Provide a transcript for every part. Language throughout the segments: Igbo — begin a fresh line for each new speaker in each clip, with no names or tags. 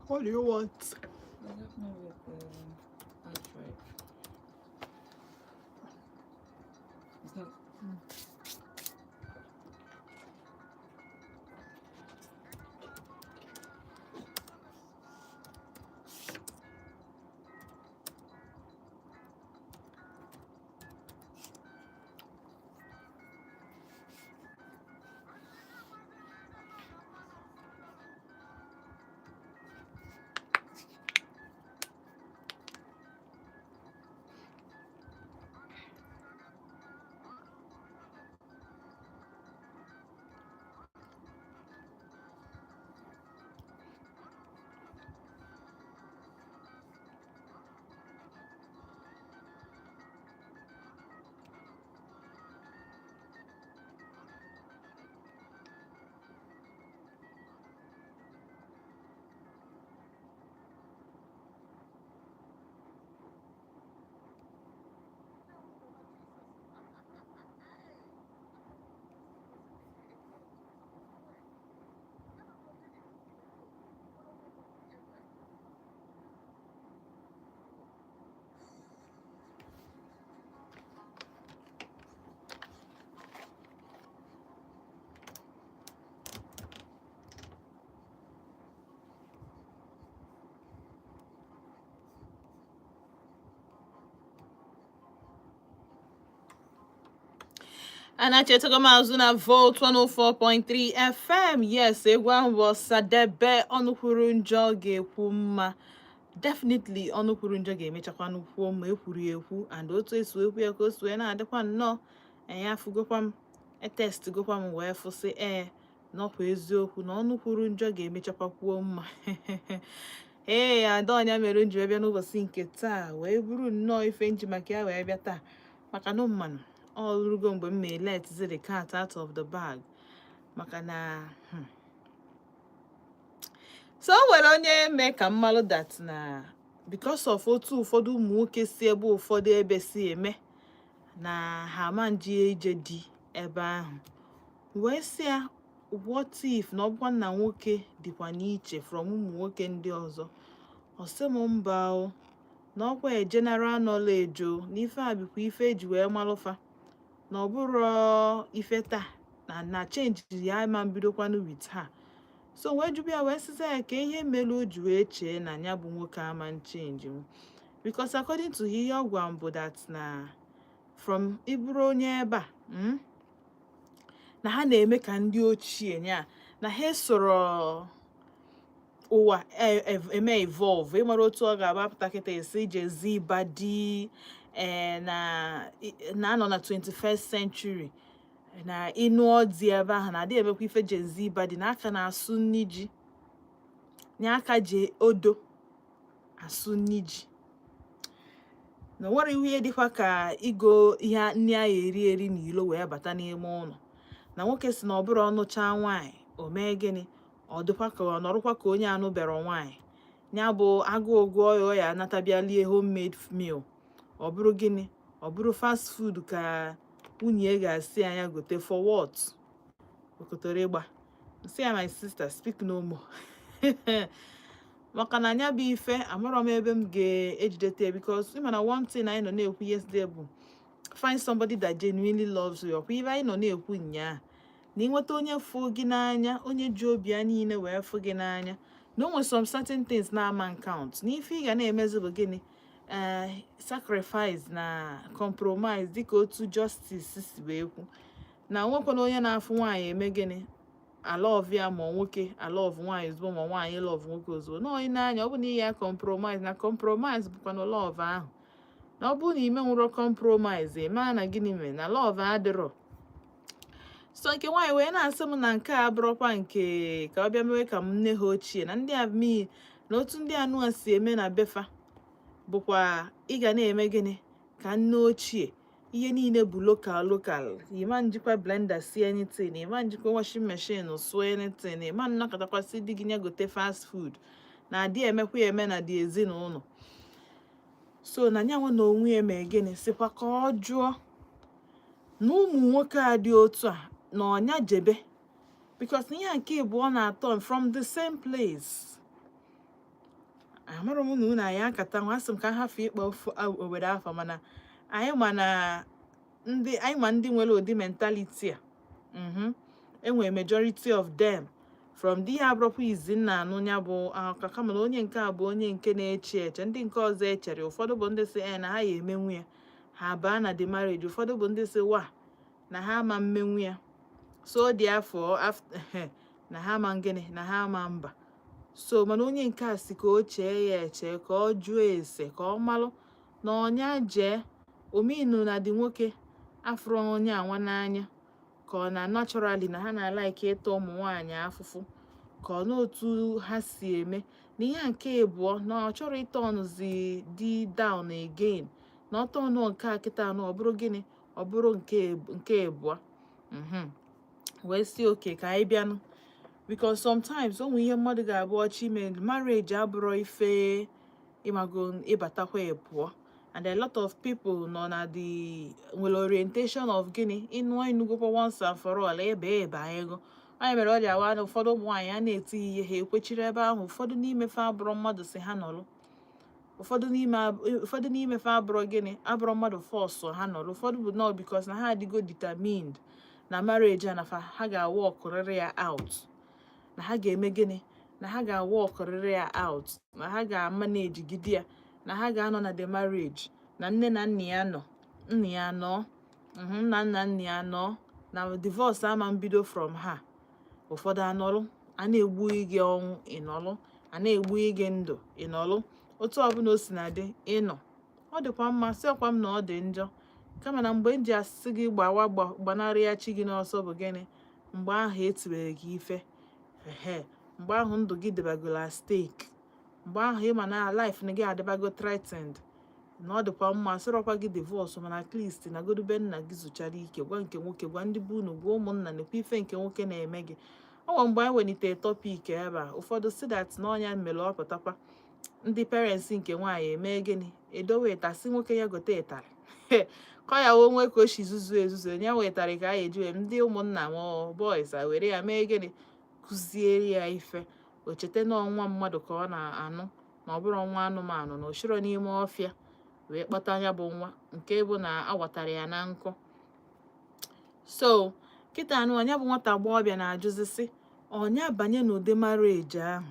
What do you want?
Help me with the hard drive. It's not.
Anachetago m azụ na Volt 104.3 FM. Yes, egwu ahụ bụ Ọsadebe, ọnụ kwuru njọ ga-ekwu mma. Definitely, ọnụ kwuru njọ ga-emechakwanụ kwuo mma. Ekwuru ya ekwu, and otu esi ekwu ya ka o si wee na-adịkwa nnọọ. Enye afụgokwa m, etestigokwa m wee fụsị ee n'ọkwa eziokwu na ọnụ kwuru njọ ga-emechakwa kwuo mma. Ee, adaọnya mere m ji wee bịa n'ụbọchị nke taa, wee buru nnọọ ife nji maka ya wee bịa taa, maka na mmanụ ọ rugo mgbe m may let the cat out of the bag, maka na so o nwere onye mee ka mmalụ that na because of otu ụfọdụ ụmụ nwoke si ebe ụfọdụ ebe si eme na ha ama nji ije di ebe ahụ, wee sị ya, what if na ọ bụkwa na nwoke dịkwa n'iche from ụmụ nwoke ndị ọzọ? Ọ sị m mba o, na ọkwa a general knowledge o, na ife a bụkwa ife eji wee malụfa, na ọ bụrụ ife taa na change ya ma mbidokwanụ with her. So wee jụbụ ya, wee sịza ya ka ihe mere o ji wee chee na ya bụ nwoke ama change m, because according to ihe ọ gwa m bụ that na from ịbụrụ onye ebe a, na ha na-eme ka ndị ochie nya, na ha esoro ụwa eme evolve. Ịmara otu ọ ga-abụ apụta kịta esi ijezi ịba di ee na na-anọ na 21st century, na ịnụọ di ebe ahụ na adị emekwa ife jezi ịba di, na aka na-asụ nni ji, na aka ji odo asụ nni ji, na o nwere ihe dịkwa ka igo ihe nni a eri eri n'ilo wee bata n'ime ụlọ. Na nwoke si na ọ bụrụ ọnụcha nwaanyị, o mee gịnị? Ọ dịkwa ka ọ nọrọkwa ka onye anụbero nwaanyị, ya bụ agụụ gụọ ya, ọ ya anata bịa lie homemade meal. Ọ bụrụ gịnị? Ọ bụrụ fast food ka nwunye ya ga-asị anya gote. For what? Okotori ịgba nsị ya, my sister, speak no more, maka na anya bụ ife amarọ m ebe m ga-ejidete ya, because ịma na one thing anyị nọ na-ekwu yesterday bụ find somebody that genuinely loves you. Ọkwa ife anyị nọ na-ekwu nnyaa, na ịnweta onye fụ gị n'anya, onye ji obi ya niile wee fụ gị n'anya, na o nwere some certain things na-ama count, na ife ị ga na-emezi bụ gịnị? Ee, sacrifice na compromise, dịka otu Justice si wee kwu, na nwekwana onye na-afụ nwaanyị eme gịnị, alove ya, ma nwoke alove nwaanyị ozugbo, ma nwaanyị love nwoke ozugbo, na onye n'anya ọ bụ na ya compromise, na compromise bụkwa na love ahụ, na ọ bụrụ na ime nwụrụ compromise, ị maa na gịnị mere na love adịrọ. So nke nwaanyị wee na-asị m na nke a abụrụkwa nke ka ọ bịa mewe ka m nne ha ochie, na ndị a mi na otu ndị anụa si eme na befa bụkwa ị ga na-eme gịnị ka nne ochie. Ihe niile bụ local local. Ịma njikwa blender sie anything, ịma njikwa washing machine sụọ anything, ịma nnọkọtakwasị di gị nye gote fast food, na adị emekwa ya eme na dị ezinụlọ. So na nyanwa na onwe ya mee gịnị, sịkwa ka ọ jụọ na ụmụ nwoke a dị otu a na ọnya jebe, because ihe a nke ịbụọ na-atọ from the same place. Amarọ m na unu anyị akata nwa. Asị m ka m hafụ ịkpọ obodo afọ, mana anyị ma na ndị anyị ma, ndị nwere ụdị mentality a, enwere majority of them from di ya. Abụrụkwa izi nna anụ ya bụ akụkọ, kama na onye nke a bụ onye nke na-eche eche, ndị nke ọzọ echere. Ụfọdụ bụ ndị si e na ha ya emenwu ya, ha baa na the marriage. Ụfọdụ bụ ndị si wa na ha ama mmenwu ya, so therefore na ha ama gịnị, na ha ama mba. So mana onye nke a si ka o chee ya eche, ka ọ jụọ ese, ka ọ malụ na ọnya jee ominu na dị nwoke afụrụ onye anwa n'anya, ka ọ na naturally na ha na-alike ịta ụmụ nwaanyị afụfụ, ka ọ n'otu ha si eme na ihe nke ịbụọ, na ọ chọrọ ịta ọnụzi di down again, na ọtọ ọnụ nke a kịta anụ, ọ bụrụ gịnị, ọ bụrụ nke ịbụọ. Wee si oke ka anyị bịanụ, because sometimes o nwere ihe mmadụ ga-abụ ọchị ime. Marriage abụrọ ife ịmago ịbatakwa ịpụọ, and a lot of people nọ na the nwere orientation of gịnị, ịnụọ ịnụgokwa once and for all, ebe ebe ego onye mere ọ ji awa na ụfọdụ ụmụ nwaanyị a na-eti ihe, ha ekwechiri ebe ahụ. Ụfọdụ n'ime fa abụrọ mmadụ si ha nọrọ, ụfọdụ n'ime fa abụrọ gịnị, abụrọ mmadụ force ha nọrọ. Ụfọdụ bụ nọọ because na ha adịgo determined na marriage a, na fa ha ga-aworkụrịrị ya out, na ha ga-eme gịnị, na ha ga-aworkụrịrị ya out, na ha ga-amanage gide ya, na ha ga-anọ na the marriage, na nne na nna ya nọ, nna ya nọ, nna nna nna ya nọ, na divorce ama mbido from ha. Ụfọdụ anọlụ a na-egbu gị ọnwụ, ịnọlụ a na-egbu gị ndụ, ịnọlụ otu ọbụla o si na dị ịnọ. Ọ dịkwa mma, sị ọkwa m na ọ dị njọ, kama na mgbe m ji asị gị gbawa gbanarị ya chi gị n'ọsọ bụ gịnị? Mgbe ahụ etibere gị ife ehe, mgbe ahụ ndụ gị dịbagoro at stake, mgbe ahụ ịma na life na gị adịbago threatened, na ọ dịkwa mma sịrọkwa gị divorce, mana at least na godube nna gị zụchara ike, gwa nke nwoke, gwa ndị be unu, gwa ụmụnna, nekwa ife nke nwoke na-eme gị. Ọ nwere mgbe anyị welitere topic ebe a, ụfọdụ si that na ọnya mere ọ pụtakwa ndị parents nke nwaanyị eme gịnị, edowe ịtasị nwoke ya gote ịtarị ka ya wee nwee ka o si zuzu ezuzu ya wetara ka a eji wee ndị ụmụnna ma boys a were ya mee gịnị, kụziere ya ife, o cheta na ọnwa mmadụ ka ọ na-anụ, na ọ bụrụ nwa anụmanụ, na o shiro n'ime ọfịa wee kpata ya bụ nwa nke bụ na awatara ya na nkụ. So kịta anụ ọnya bụ nwata agbọghọbịa na-ajụzi sị ọnya banye n'ụdị marriage ahụ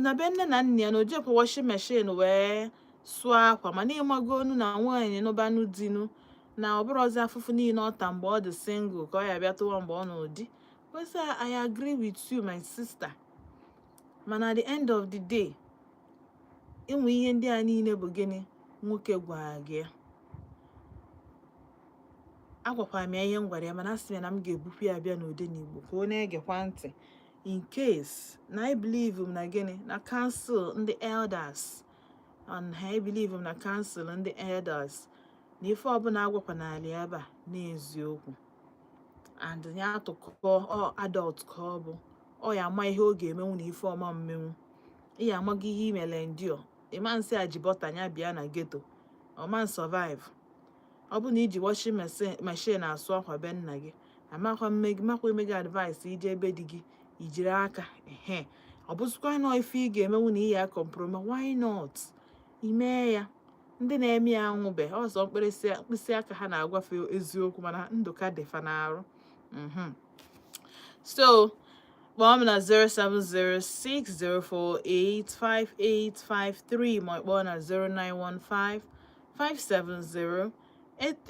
na be nne na nna ya, na o jekwa washing machine wee sụọ akwa, mana ịmago onu na nwaanyị nụbanụ dinu, na ọ bụrụzi afụfụ niile ọ ta mgbe ọ dị single ka ọ ya bịa tụwa mgbe ọ nọ di. Kwesị, I agree with you, my sister, mana at the end of the day, ịmụ ihe ndị a niile bụ gịnị nwoke gwara gị ya. Agwakwara m ya ihe m gwara ya, mana asị m ya na m ga-ebukwu ya bịa n'ụdị n'Igbo ka ọ na-egekwa ntị, in case na I believe m na gịnị, na council ndị elders, and I believe m na council ndị elders, na ife ọbụla agwakwa n'ala ebe a n'eziokwu, and ya atụkọ ọ adult ka ọ bụ, ọ ya ama ihe ọ ga-emenwu na ife ọma mmenwu. Ị ya amago ihe imele endure. Ịma nsị a ji bọta ya bịa na ghetto, ọma survive. Ọ bụ na iji washing machine asụ akwa be nna gị, amakwa mme makwa eme gị advice ije ebe di gị ijiri aka ehe. Ọ bụzikwa nọọ ife ị ga-emenwu na ị ya compromise, why not imee ya? Ndị na-eme ya anwụbe ọzọ, mkpịsị aka ha na-agwafe eziokwu, mana ndụ ka dị fa n'arụ. So kpọọ m na 07060485853, ma ọ kpọọ na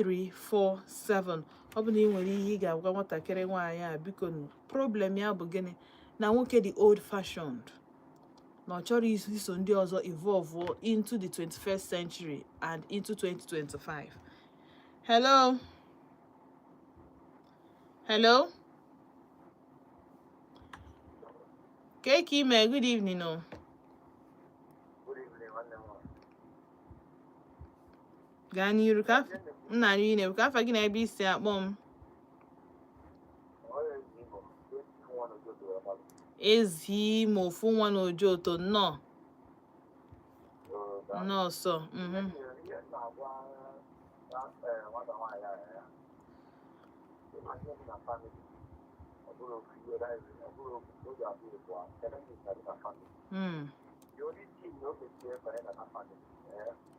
09155708347. Ọ bụ na ị nwere ihe ị ga-agwa nwatakịrị nwaanyị a, biko. Problem ya bụ gịnị? Na nwoke dị old fashioned, na ọ chọrọ iso ndị ọzọ evolve into the 21st century and into 2025. Hello, hello. Kee ka ime? Good evening o.
Good evening, nwanne m nwaanyị.
Gaa n'iru ka nna anyị na-ekwu, ka afa gị na ebe isi akpọ m.
Onye ezi Imo, 21 Ojoto Abalị.
Ezi ma ofu nwa na Ojoto, nnọọ.
Oh, daalụ.
Nnọọ sọ.
Ihe m na-agwa nwata nwaanyị ahụ ya. Ịma ihe dị na family, ọ bụrụ ofu ihe, ọ bụrụ ofu, o ji abụ ịbụọ, challenges na-adị na family. The only thing na o mechie banye na family,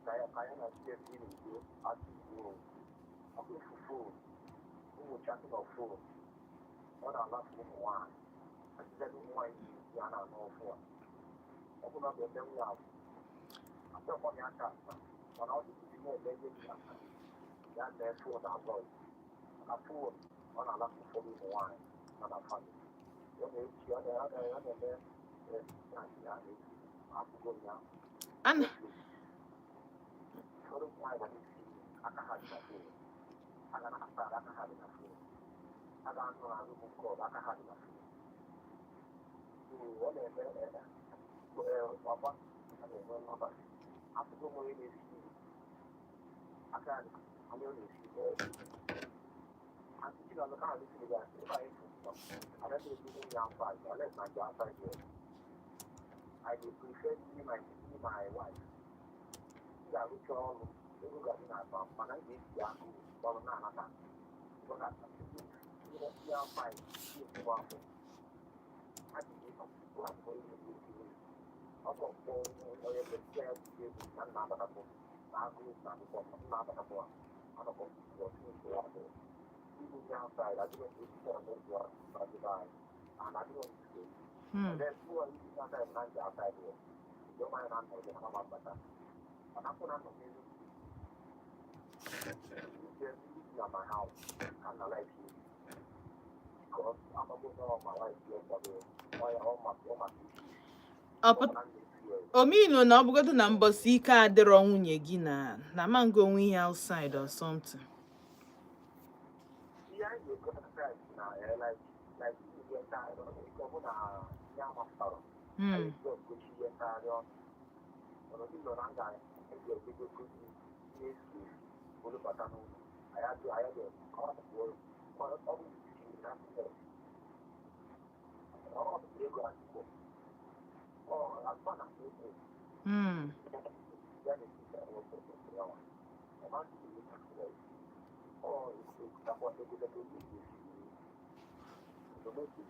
ka ya na di ya n'udo atụ igbo ọkụ phone, ụmụ chatting of phone, ọ na-alafu ụmụ nwaanyị, especially ụmụ nwaanyị ji ya na-anụ ọfụ a. Ọ bụ na ọ ga-eme nwa ahụ achọkwa m ya aka asa, mana ọ dịghị na-eme ihe dị na ya mee phone avoid, maka phone ọ na-alafu ụfọdụ ụmụ nwaanyị nọ na family. Ọ na-echi ọ na-eme na ya akwụgo ya.
Ana
Ụfọdụ ụmụ nwaanyị ga na-esi aka ha dị na phone, aga na-asa aka ha dị na phone, a ga-anọ na room nke ọzọ, aka ha dị na phone. So ọ na-eme ọgba a na-enwe n'abalị akwụkwọ m, onye na-esi aka ya dị onye ọ na-esi and you know, look how this is if I I don't do it outside, unless I go outside here. I dey prefer me my wife. M ga-arụcha ọrụ, ego ga-adị n'akpa m, mana m ga-esi akụ ọrụ na-anata. Because ihe outside, ihe ezigbo afọ. A ga-eji akwụkwọ ihe ndị ọ bụ ọkpọ onye mmepe ya ji ego na nna abatakwu na agụụ na akwụkwọ nna abatakwu anọkọ ọtụ nsogbu abụọ. Even the outside, I didn't do the and I didn't do. And then who are you outside and outside here? You don't mind I'm not gonna have better. And I'm gonna not you at my house and I like you. Because I'm not going to my wife here for the all my all my
Ọ pụt ominu na ọ bụgodu na mbọsị ike adịrọ nwunye gị na mango onwe ihe outside or something.
Ihe anyị ga-ego outside na like ihe ntagharị ọnụ, ike ọ bụ na ya mapụtara. Anyị gochi ihe ntagharị ọnụ. Mana ndị nọ na nga eji egogo ihe esi esi olubata n'ụlọ. Anyị adị anyị dị ọ bụ ọ bụ isi na ọ bụ ego akwụkwọ. Ọ akpa na ego ya na-esi ya nwoke ya nwa. Ọ maghị ihe ọ ekwutakwa ego ego esi domestic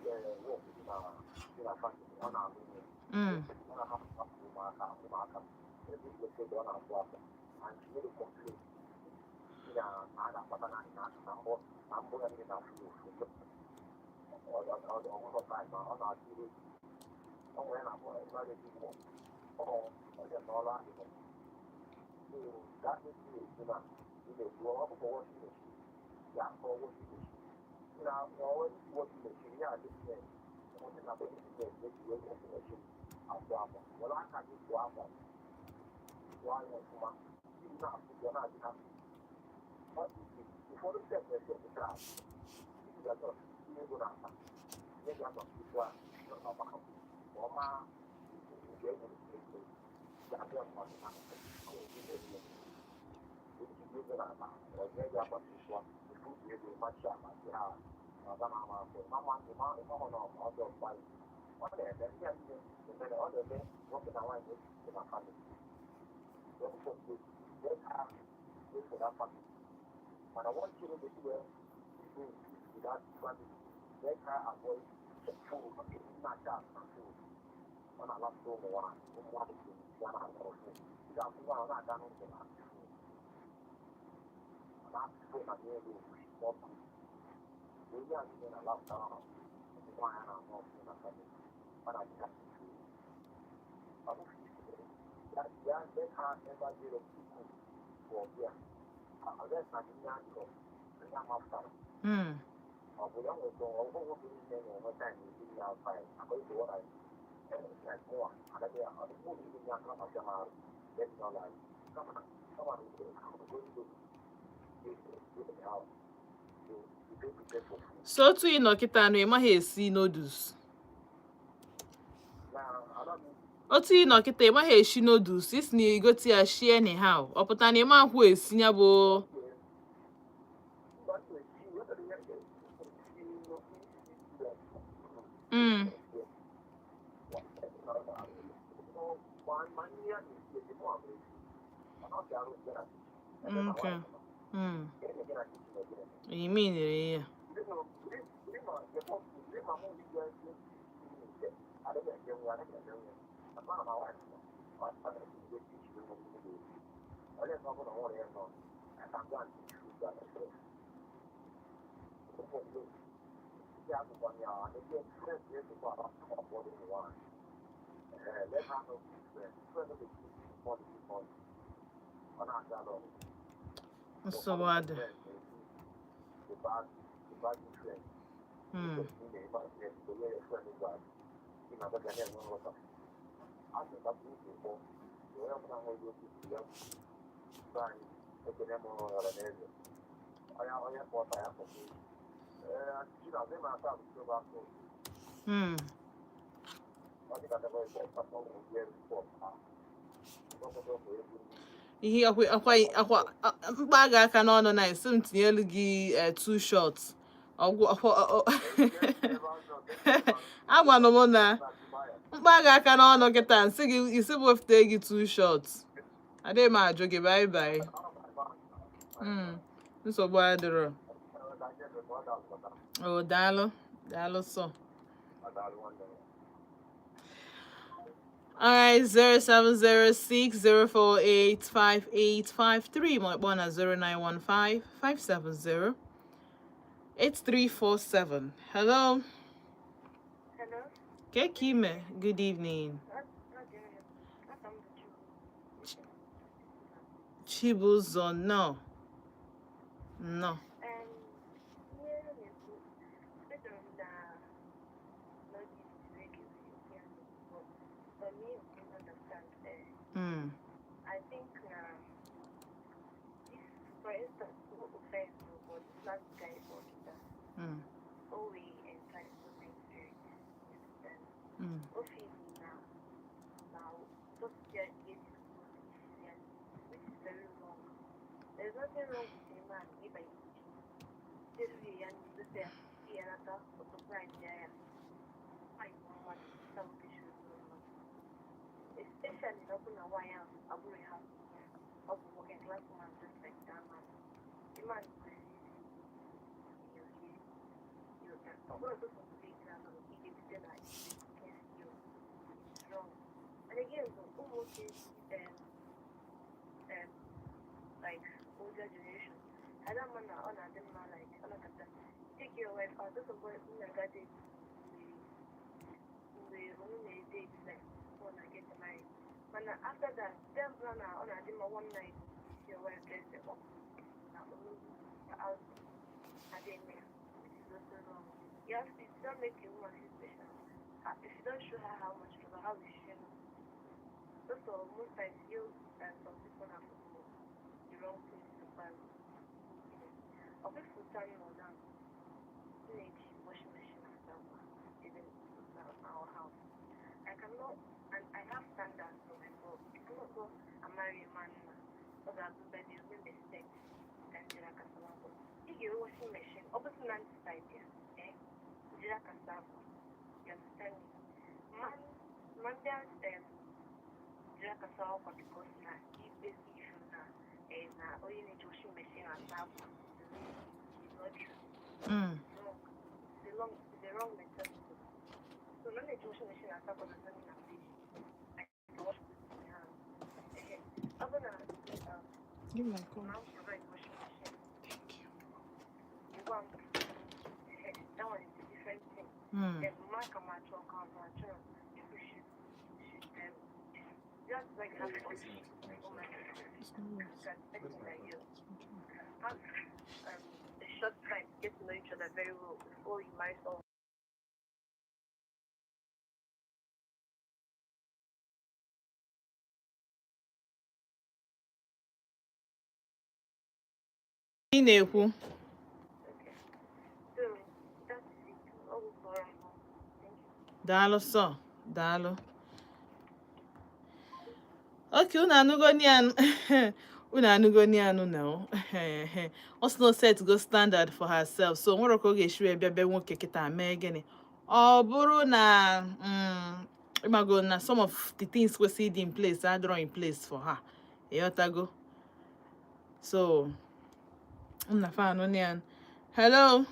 work dị na family ọ na-alụ nwunye. Ọ na-ahapụ ụmụaka ebe iweta ego ọ na-akwụ akwa and she made a complaint si na a na-akpata naanị na mbọ na mbọ ya niile na-afụ ụfụ. Ọhụrụ time ọ na-atụ egwu ọ nwere na-akpọ emergency work ọ ọ dị n'ọrụ ahụ. So that makes me ekwu na ị na-ekwu ọ bụkwa washing machine ya akpọ washing machine na washing machine ya adị ọ dị na business eji wee washing machine akwụ akwa, were aka gị kwụọ akwa, kwụọ ya ọfụma iji na-afụ gị ọ na-adị ha. Ụfọdụ step na-ese pụtara iji ga-achọ tinye ego n'akpa nye gị akpa tupu a ọgbakọ ma ọ maa nke e nwere ego ga-abịa mmadụ na ejiji ego n'akpa ọ nye gị akpa tupu a efu ego machi akpa si ha ọba na ama afọ mama ịma ịma na ọdọ mgbalị ọ na-eme ndị a niile emere ọ na-eme nwoke na nwaanyị dị na family. Let her wait for that family, mana one thing dey do well be in peace with that family. Let her avoid phone, na chat na phone. Ọ na-alapụta ụmụ nwaanyị ya na-alụ ọfụ. Ị ga-afụ nwaanyị ọ na-aga n'ụzọ na-apị phone, ọ na-apị phone na n'elu ọkụ. Onye a niile na-alapụta ụmụ nwaanyị a na-anụ ọfụ na family ọ na-adị ha ọ bụ ya ya. Let her never dey ready to cook for bịa unless na the ihe adịrọ onye amapụtara. Ọ bụ ya nwere ọ bụ nwoke niile na-enwe time ezi ya outside, according to what I like more agaghị ọ dị mụ niile ya aka maka m arụ. Let me not lie, kama kama na go to go the house so you dey prepare for food.
So otu ị nọ kịta anụ, ị maghị esi noodles?
Na ada m.
Otu ị nọ kịta, ị maghị esi noodles, isi na igote ya shie anyhow, ọ pụta na ị ma akwụ esi ya bụ?
Mgbe m na-esi wetara ihe esi isi. Ma nri a na-esi esi mụ ama esi, mana ọ ga-arụ bịa na
You mean ya? Nsogbu adị. Ihe ọkwa ọkwa ọkwa mkpa gị aka n'ọnụ na esi m tinye elu gị, two shots ọgwụ ọkwa agwanụ m na mkpa gị aka n'ọnụ kịta, nsị gị isi bụ wefute gị two shots. Adịghị m ajụ gị. Bye bye. Nsogbu adịrọ o. Daalụ, daalụ sọ. Alright, 07060485853, ma kpọọ na 09155708347. Hello.
Hello.
Kekime, good evening. Chibuzo, no. No.
Ihe na-ekwu, echere m na n'oge Chineke si okwu ya n'okwu, but for me to understand, I think na this, for instance, no offense, but this last guy for Peter, always entitlement spirit, you understand? O feel na now just get disclose which is very wrong. There's nothing wrong with a man if I ya ndote ya nata o surprise ya ya. Why mmadụ sabotage mmadụ? Especially na ọ bụ na nwaanyị ahụ abụghị ha, ọ bụ working class man just like that man. The man kwesịrị isi ya orie ịghọta. Ọ bụrụ sọsọ mgbe ị na-anọ ị ga-ebute na ike cooking skill. It's wrong. And again, ụmụ nwoke like older generation, I don't na ọ na-adị mma, like ọ nakọta take your wife out. Sọsọ mgbe m na-aga date, mgbe unu na-edate, like before na get married, mana after that dem bụrụ na ọ na-adị mma one night your wife dress up na unu out adị eme ya, which is also wrong. You have to, if you don't make a woman feel special, if you don't show her how much you love her, how will she know? Also, most times you and some people have the wrong place to find. Ọ bụ time nọ na na-eji washing machine asa akwa even na our house. I cannot, and I have standards for myself. I cannot go and marry a man na ọ ga-abụ baby ome mistake ka m jiri aka sawa akwa. Ị ga-enwe washing machine, ọ bụsị na ndị side ya, eh, jiri aka saa akwa. You understand me? Man, man bịa jiri aka sawa akwa because na ikpezi ifu na na onye na-eji washing machine asa akwa is not true. Wrong. It's the wrong mentality. So na na-eji washing machine asa akwa doesn't mean I'm lazy. I can wash with my hands. Ọ bụ na
Give me my call.
mom provide washing machine,
Thank you.
you go and that one is a different thing. Then mama ka ma achọ ka ma achọ. People should just like have options. Oh my God.
It's not yours.
Can expect that you have a short time to get to know each other very well before you marry someone.
Ị na-ekwu.
Okay. So that's it. All for Thank you.
Daalụ sọ, daalụ. Okay, unu anụgo ya, unu anụgo ya anụ na ọ sị na o set go standard for herself, so nwere ka ọ ga-esi wee bịa bịa nwoke kịta mee gịnị, ọ bụrụ na ịmago na some of the things kwesịrị ịdị in place adịrọ in place for her, ịghọtago? So nna fa anụ ya. Hello.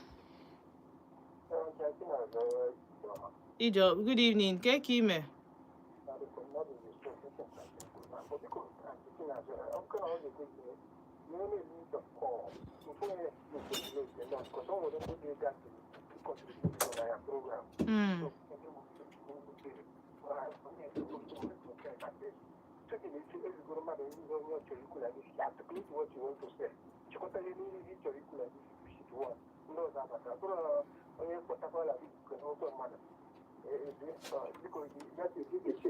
Ijo, good evening. Ke ka ime?
Na-azụ ya, ọ bụrụ na ọ ga-ekwe gị ihe na-eme of call ofu onye na-ecoordinate na because o nwere ndị ga-ega to contribute na ya program. So ezigoro mmadụ ihe onye ọ chọrọ ikwu na this, articulate what you want to say, chịkọta ihe niile ị chọrọ ikwu na this sheet one. Ndị ọzọ abata bụrụ onye kpọtakwala n'okwe mmadụ, biko ga-eche.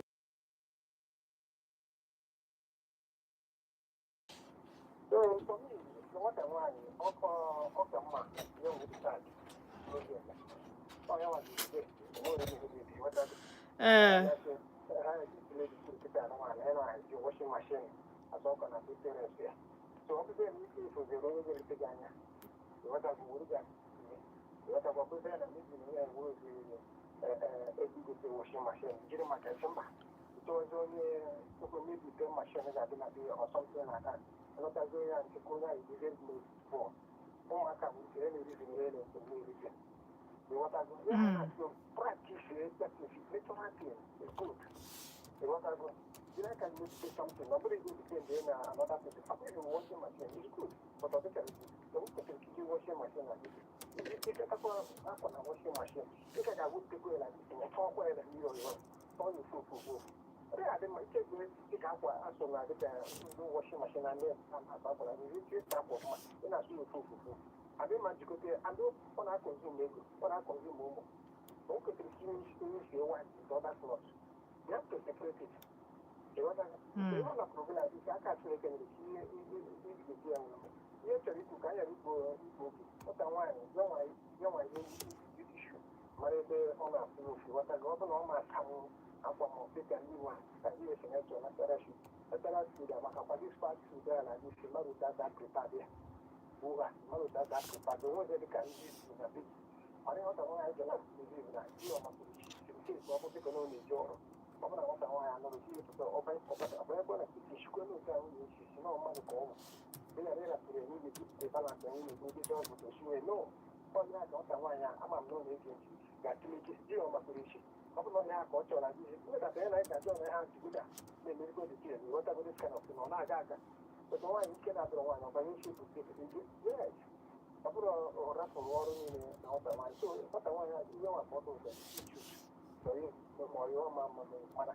So for me, nwata nwaanyị ọka mma ya nwere start n'oge ya. Ọ ya nwa ga-ede onwere ihe dị nweta. Ha na-eji washing machine asọ ọka na parents ya. So ọ bụrụ na ike ifozere onye ga-elete gị anya, ịghọtago, were gị ịghọtago, ọ bụrụ na mebi na ya were ejigote washing machine jiri maka esi mba ịchọzi onye okwe mebite machine ga-adị na be or something like that. Ịghọtazi, onye a nchekwa onye ahụ ejize for ụmụaka bụ nke ya na-erizi ihe na-erizi, ịghọtago ya. Na-asị practice that is natural thing is good, ịghọtago. You can make something. Nobody go depend on another person. Even washing machine is good, but ọ dịka the kwesịrị ka iji washing machine na gị ịchọtakwa akwa na washing machine, ị ka ga-awụtekwa ya na gị tọọkwa ya na mmiri ọzọ tọọ ya ofu ofu ofu. Ọ dịghị adị mma ike dịka akwa asụ na dịka ndị washing machine na ndị na-asụ akwa na ndị ịsa akwa ọfụma, ị na-asụ ya ofu ofu ofu, adị mma jikọta ya. Andụ ọ na-aconsume ego, ọ na-aconsume ụmụ. O kwesịrị ka inye isi white with other cloth. You have to separate it. Ihe ọ napụrụ na isi aka Chineke nwere ike ihe iji ya nwere ihe chọrọ ikwu ka a ghara ikpo ikpo oge. Nwata nwaanyị ya nwa ihe issue mara ebe ọ na-afụ ofu, ghọtago. Ọ bụ na ọ ma asanwụ akwa ma dịka ndị nwa ka ihe esi na-eche natural food, natural food amakakwa. This fast food a na this mmadụ dada prepared ya ụgha, mmadụ dada prepared onwe dịka ndị isi na be mana nwata nwaanyị ga na na ihe ọ masịrị chi ọ bụ dịka na ọ na-eji ọrụ. Ọ bụrụ na nwata nwaanyị anọrọ chi pụta ọbanyekwa na kichin shikwe n'otu ahụ na-esi si na mmadụ ka ọ bụ dị ya ịrapụrụ ya n'ile bipụta balance ya nwunye gị dị ọgụ toshiwe no ọ ya ka nwata nwaanyị a ama m na ọ na-ege ntị ga-atụle di ya ọ masịrị chi. Ọ bụrụ na ya ka ọ chọrọ na gị nwedata ya na ị ga-ajụ ọna ha ntụgoda na-emerigo the thing, ghọtago, this kind of thing ọ na-aga aga. But nwaanyị ike na-adọrọ nwaanyị ọbanye isi bụ yes, ọ bụrụ ọ rapụrụ ọrụ niile na nwata nwaanyị. So nwata nwaanyị a ihe nwa ka ọ bụ ụzọ ma ọ yọọ ma mma, mana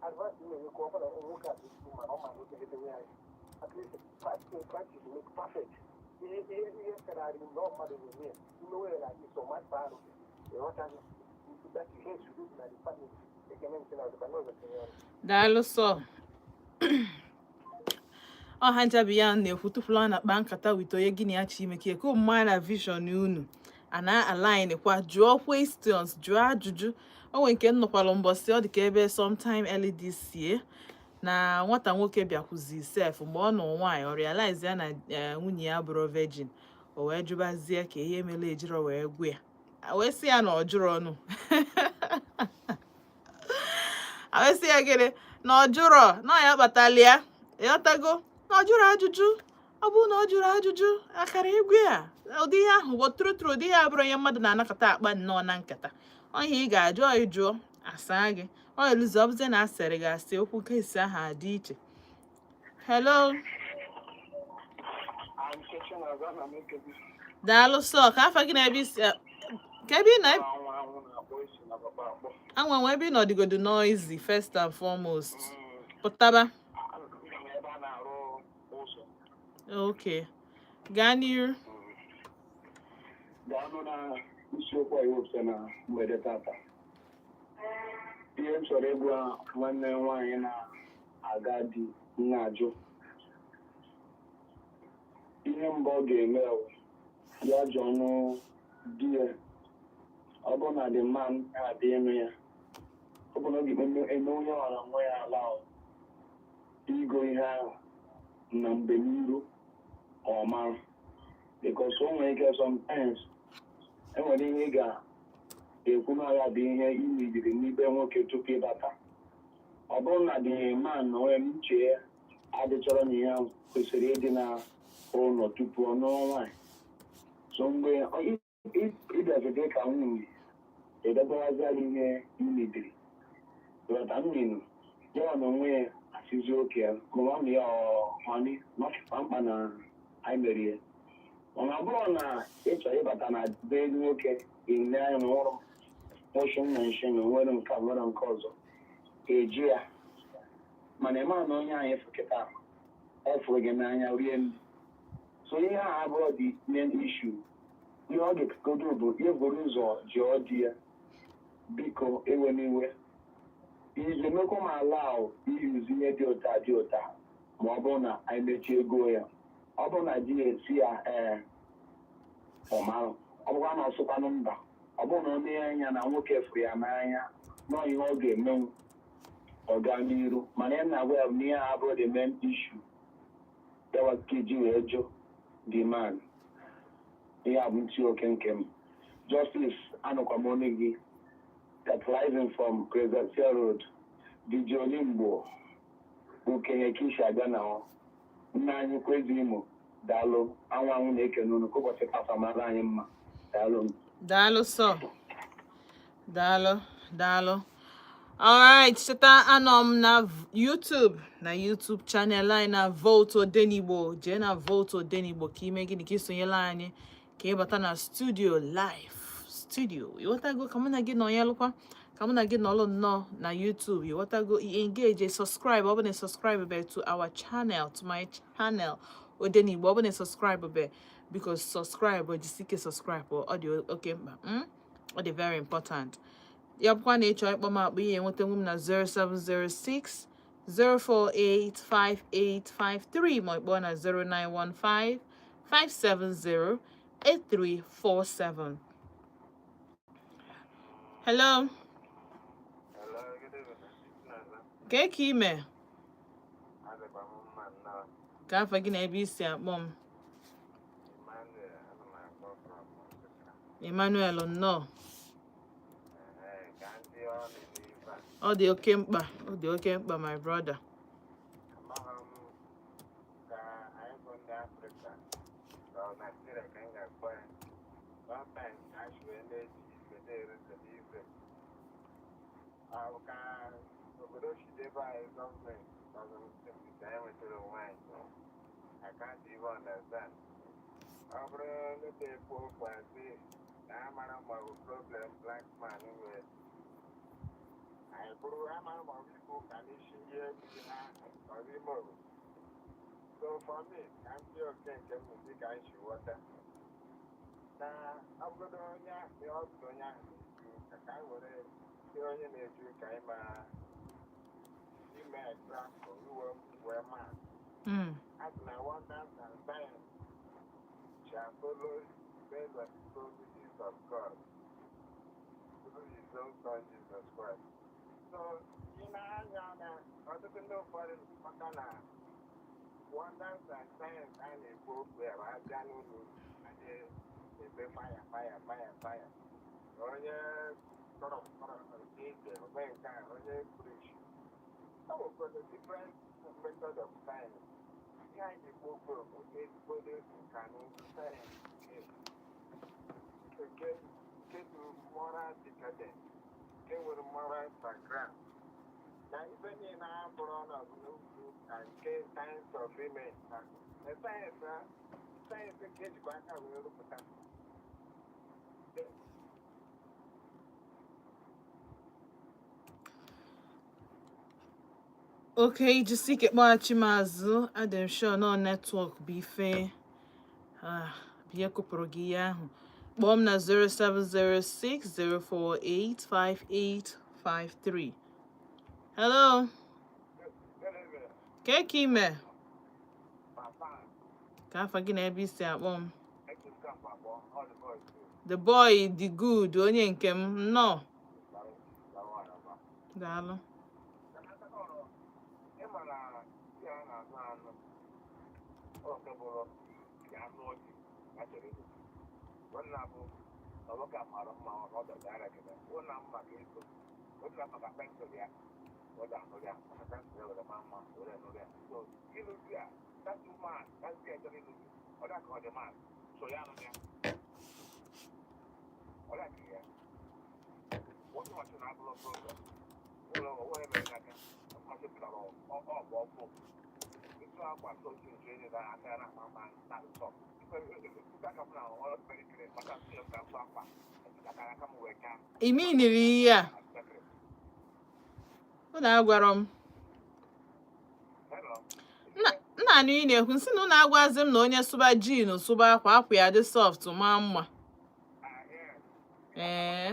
advice m na-enye ka ọ bụla nwoke a bụ ezigbo mana ọ ma na otegedebe ya. At least practice, practice make perfect. Ihe karịrị mgbe ọ mmadụ na-eme ya imewe ya na iso mmadụ arụ, ịghọtaghị that ihe suru na the family. Ekene ntị na ọdịba n'ụzọ tinye ọrụ.
Daalụ sọ. Ọha njabi ya na-ekwu tụpụla na kpa nkata with onye gị na ya chi ime ka eke omume na vision unu a na-align kwa. Jụọ questions, jụọ ajụjụ. O nwere nke m nọkwalụ mbọsị, ọ dị ka ebe sometime early this year, na nwata nwoke bịakwuzi sef mgbe ọ nọ nwaanyị, ọ realize ya na nwunye ya bụrụ virgin. O wee jụbazie ka ihe mere ejiro wee gwa ya. A wee sị ya na ọ jụrụ ọnụ, a wee sị ya gịnị na ọ jụrọ na ọ ya kpatali ya, ịghọtago, na ọ jụrụ ajụjụ. Ọ bụrụ na ọ jụrụ ajụjụ akara igwe a ụdị ihe ahụ bụ true true. Ụdị ihe abụrụ onye mmadụ na-anakọta akpa nnọọ na nkata. Ọ ihe ị ga-ajụ, ọ ịjụọ asaa gị, ọ eluzi ọ bụzie na asịrị gị asị okwu kesi ahụ adị iche. Hello.
Nkechi na-aza na m ekele.
Daalụ sọ. Ka afa gị na ebe isi, ka ebe ị na?
Anwụ anwụ na-akpọ isi na papa akpọ.
Anwa nwe ebe ị nọdịgodo noisy first and foremost. Pụtaba.
Aga m ebe a na-arụ ụzọ.
Okay, gaa n'iru.
Daalụ na isiokwu a iwepụta na mgbede tata. Ihe m chọrọ ịgwa nwanne m nwaanyị na-aga di na-ajụ ihe mbụ ọ ga-eme bụ ya jụọ ọnụ di ya. Ọ bụrụ na the man na-adị ịnụ ya, ọ bụ na ọ ga-eme eme onye ọra nwe ya ala igo ihe ahụ na mgbe n'iru ọ mara, because o nwere ike sometimes enwere ihe ị ga-ekwu na ya bụ ihe ị mebiri n'ibe nwoke tupu ịbata. Ọ bụrụ na the man na onwe m uche ya adịchọrọ na ihe ahụ kwesịrị ịdị na ụlọ tupu ọ nụọ nwaanyị. So mgbe ịbịazide ka nwunye edebarazi ihe ị mebiri ghọta mmiri ya na onwe ya. Sizi oke ya mama m ya honey nọchịkwa mkpa na anyị merie. Mana ọ bụrụ na ị chọrọ ịbata na be nwoke, ile anya na ọrụ motion na nshi na nwere nke a, nwere nke ọzọ eji ya, mana ịma na onye anyị fụ kịta, ọ fụrụ gị n'anya rie nri. So ihe a abụrụ the main issue. Ihe ọ ga-ekodo bụ iburu ụzọ jụọ di ya, "Biko, ewe n'iwe, iji emekwa m ala ahụ iyuzi ihe dị ụta dị ụta ma ọ bụrụ na anyị mechie ego ya?" Ọ bụrụ na di ya esi ya ee, ọ marụ. Ọ bụkwa na ọsụkwanụ mba, ọ bụrụ na ọ nee anya na nwoke fụrụ ya n'anya nọọ, ihe ọ ga-emenwu, ọ gaa n'iru. Mana ya na-agwa ya bụ na ihe a abụrụ the main issue yawa ka iji wee jụ the man. Ihe a bụ ntị oke nke m. Justice, anụkwa m ọnụ gị, capitalizing from Presidential Road, DJ Olimgbo, okenye kishi abịa na ọ nna anyị kwezi Imo. Daalụ, anwụ anwụ na-ekene unu. Ka ụbọchị tata mara anyị mma. Daalụ.
Daalụ sọ, daalụ, daalụ. Alright, cheta anọ m na YouTube, na YouTube channel anyị na Volt Odenigbo. Jee na Volt Odenigbo ka ime gịnị? Ka isonyela anyị, ka ịbata na studio, live studio, ịghọtago? Ka mụ na gị nọnyelụkwa, ka mụ na gị nọlụ nnọọ na YouTube, ịghọtago? Engage, subscribe. Ọ bụ na subscribe be to our channel, to my channel Odenigbo. Ọ bụ na subscribe be, because subscribe, jisike subscribe, ọ dị oke mkpa, Ọ dị very important. Ya bụkwa na ịchọ ịkpọ m akpọ, ihe enwetanwu m na 0706 048 5853, ma ịkpọọ na 0915 570 8347. Hello.
Hello, good evening. Nnaza.
Kee ka ime?
Adịkwa m mma nnọọ.
Ka afọ gị na ebe isi akpọ m?
Emmanuel, ana m akpọ from Nsụka.
Emmanuel, nnọọ.
Ee, ka ndị ọnụ n'ife a.
Ọ dị oke mkpa, ọ dị oke mkpa, my brother.
Amaghị m ka anyị bụ ndị Afrịka ka ọ Naịjirịa ka m ga-akpọ ya. Sometimes ka anyị wee na-eji ife na-erutele ife. Ọ bụ ka obodo si debe anyị, gọọmenti 2006 anyị nwetara onwe anyị. I can't even understand. Ọ bụrụ ndị na-ekwu okwu asị na amara ma ọ bụ problem black man nwere, anyị bụrụ amara ma ọ bụ ikwu ụka n'isi ndị egwu ha ọ bụ ime obodo. So for me, ka m dị oke nke m dị ka anyị si ghọta na ọ bụgodo onye ahụ, ọ bụrụ onye ahụ na-eju ụka, ka anyị were ihe onye na-eju ụka ịma ime example iwe wee maa. As na wonders and signs shall follow based on the promises of God through his own son Jesus Christ. So, ị na-anya na ọtụtụ ndị ụfọdụ maka na wonders and signs a na-ekwu okwu ya bụ abịa n'ụlọ adị eme fire, fire, fire, fire. Onye tọrọ mkpọrọ ije ome nke a, onye preach. O nwekwara different method of science. Ihe anyị na-ekwu okwu bụ ezigbo nka na ụzụ sayensị nke dị moral decadent, nke nwere moral background na ife niile a bụrụ ọnọdụ n'ugwu ka nke science of ime na sayensị a, sayensị nke ejikwa aka wee rụpụta.
Okay, jisi ike kpọghachi m azụ. Adị m sure nọ network bụ ife ah, bụ ihe kụpụrụ gị ihe ahụ. Kpọọ m na 07060485853. Hello. Kee ka ime? Ka afa gị na ebe isi akpọ m? The boy the good, onye nke m, nnọọ. Daalụ.
Ịma na ya na-anụ anụ oke bụrụ ya anụ ọjị ya chọrọ ego nwanna bụ na nwoke a mara mma, ọ dọdara gị ụna m maka ego, ụna maka pencil ya, ọ ga-anụ ya maka pencil ya were maa mma were nụrụ ya. So ịlụzi a, that woman, that girl chọrọ ịlụzi, ọ dị ka ọ dị man, so ya anụ ya, ọ dị ka ya nwoke machi na abụrụ problem ụlọ onwe mere n'aka.
Masịpụtara ọ bụ ọkụ ịtụ akwa sotu nso enyi na aka ya na-ama mma na nsọ aka m na ọrụ kpere maka nsọ ka nsọ akwa aka aka m wee kaa.
Iminiri ihe a unu agwarọ m.
Hello.
Nna anụ ị na-ekwu nsị na unu agwazi m na onye sụba jean, sụba akwa, akwa ya dị soft, maa mma. Ee,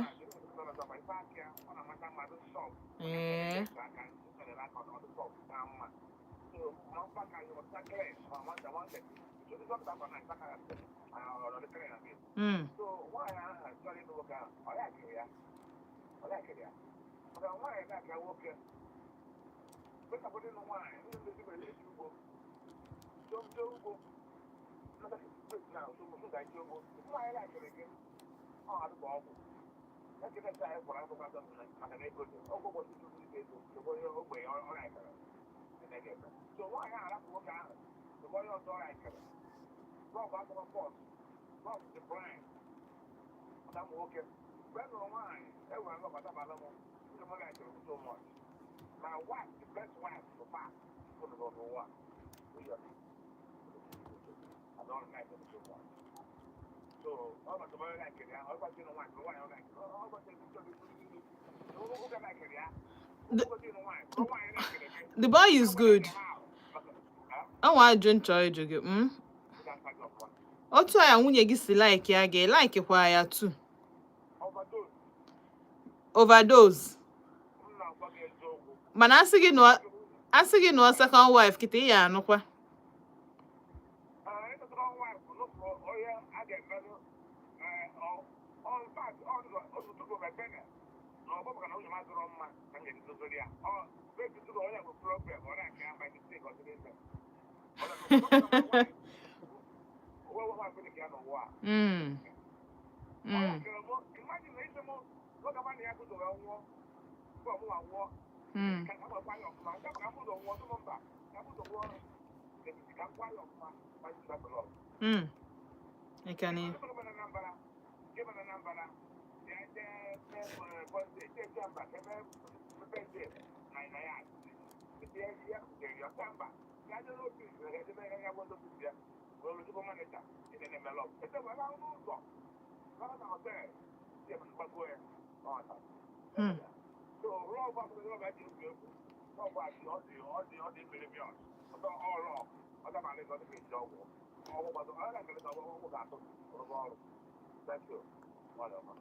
So nwaanyị ahụ chọrọ ịnụ nwoke ahụ, ọ likeri ya, ọ likeri ya, maka nwaanyị na-aka nwoke kwesịrị ịnụ nwaanyị. Ndị ndị nwere eji ugbo jee ugbo na ga-eji ugbo. Nwaanyị likeri gị, ọ adịkwa ọgwụ ekele nke anyị gwara akwụkwọ atọ maka na ego dị ọgwụ ụbọchị tupu ego onye ogbenye ọ likeri. So nwaanyị ahụ arapụ nwoke ahụ tụbọ onye ọzọ ọ likeri. Love atọrọ pọt, love the blind. Maka ụmụ nwoke, mgbe m nụrụ nwaanyị, e nwere love adabala m. Ndị m likere m so much. My wife, the best wife so far ụnụ n'ụwa. I don't like them so much. So ọ bụ onye likere ya, ọ gbazi ịnụ nwaanyị, nwaanyị ọ likere, ọ gbazi nwoke likere ya.
The boy is good. Ọ nwa ajụ nchọ ịjụ gị. Otu a ya nwunye gị si like ya, gị like kwa ya too? Overdose. Mana asị gị nụọ second wife kịta, ị ya anụkwa?
Second wife onye a ga-emerụ mepene na ọ bụ maka na nwunye m adịrọ mma ka m ga-eji dozori ya. Ọ bụ onye bụ problem, ọ na-aka ya by mistake, ọ dịrị ime. Onwe nwaanyị ka ya n'ụwa a. Imagine na isi mụ oge nwanne ya gụzoro nwụọ, bụ ọmụnwa nwụọ, ka m gwa ya ọfụma nke ka m ụzọ nwụọ tụmụ mba ka m ụzọ nwụọ n'etiti ka m gwa ya ọfụma ma jisi blọk.
Ị ka na
Nke mere na Anambra, ya jee birthday, jee mba ka eme birthday na ya ya ya kutere ya ọsa mba ya jee n'office ya jee ya gwa ndị office ya wee ozugbo manager ị na-eme lọb ete wee ahụ n'ụzọ nọ na hotel ya gbago ya n'ọta. So love abụghị love eji egwu egwu. Love adị ọ dị ọ dị ọ dị mmiri ọtọ ọrụ ọ dabalị ka ọ dị ka eji ọgwụ ọgwụ gbado ọ na-ekele ka ọgwụ ga-atụ rụba ọrụ. Thank you. Ọ dị ọma.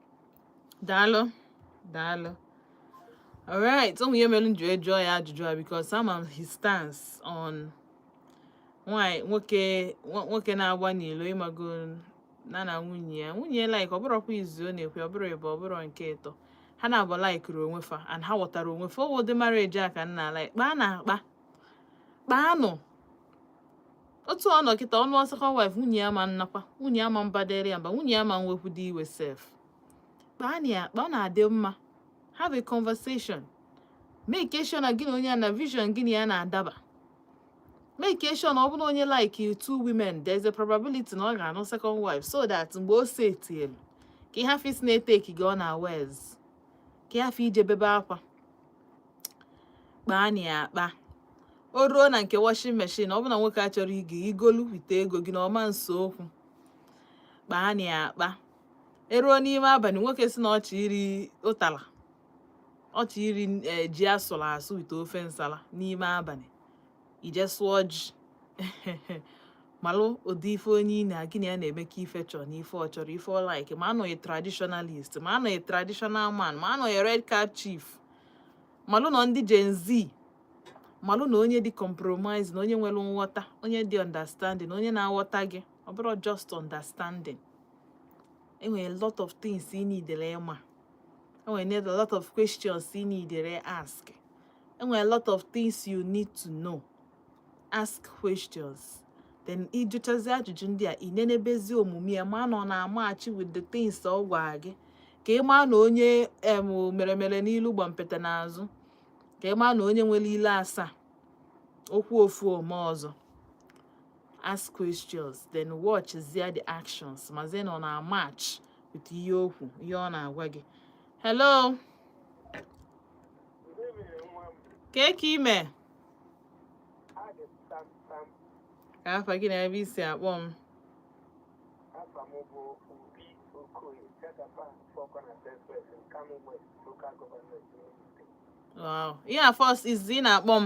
Daalụ, daalụ. Alright, ụmụ ihe mere m ji wee jụọ ya ajụjụ a, because ama m his stance on nwanyị nwoke nwoke na-agba n'ilo, ịmago na nwunye ya like ọ bụrọkwa izu ọ na-ekwe, ọ bụrụ ịbụ, ọ bụrụ nke ịtọ ha na-abụ likere onwe fa and ha ghọtara onwe fa. Ọwụ ụdị marriage a ka nna like. Kpaa na akpa kpaanụ otu ọ nọ kịta ọnụ second wife, nwunye ya ma nnakwa, nwunye ya ma mbadere ya mba, nwunye ya ma nwekwudo iwe sef. Kpaa na ya akpa, ọ na-adị mma. Have a conversation, make sure na gị na onye a na vision gị na ya na-adaba. Make sure na ọ bụrụ onye like you two women, there's a probability na ọ ga-anụ second wife, so that mgbe o setielu ka ị hafụ isi na-eteki gị ọ na wez ka ị hafụ ije bebe akwa. Kpaa na ya akpa. O ruo na nke washing machine, ọ bụ na nwoke achọrọ ige igolu wite ego gị na ọma nso okwu. Kpaa na ya akpa. Eruo n'ime abalị, nwoke si na ọchị iri ụtara, ọchị iri ji asụrụ asụ wite ofe nsala n'ime abalị, ije sụọ ji, malụ ụdị ife onye ị na gị na ya na-eme ka ife chọrọ na ife ọ chọrọ, ife ọ like. Ma anọghị traditionalist, ma anọghị traditional man, ma anọghị red cap chief, malụ na ndị Gen Z, malụ na onye dị compromise, na onye nwere nghọta, onye dị understanding, onye na-aghọta gị. Ọ bụrụ just understanding, enwere a lot of things ị needere ịma, enwere a lot of questions ị needere ask, enwere a lot of things you need to know. Ask questions, then ịjụchazi ajụjụ ndị a, ị nenebezi omume ya, ma na ọ na-amachi with the things ọ gwara gị, ka ị maa na onye em mere mere n'ilu gbampete n'azụ, ka ị maa na onye nwere ile asaa okwu ofu ome ọzọ. Ask questions, then watch zia the actions, mazie na ọ na-match with ihe okwu, ihe ọ na-agwa gị. Hello.
Good evening, nwa m.
Kee ka ime?
Adị sam sam.
Ka afa gị na ebe isi akpọ m?
Afa m bụ Obi Okoye, Jagaban Four Corners Express, Nkanu West Local Government, Enugu State.
Wow, ihe a first izizi ị na-akpọ m?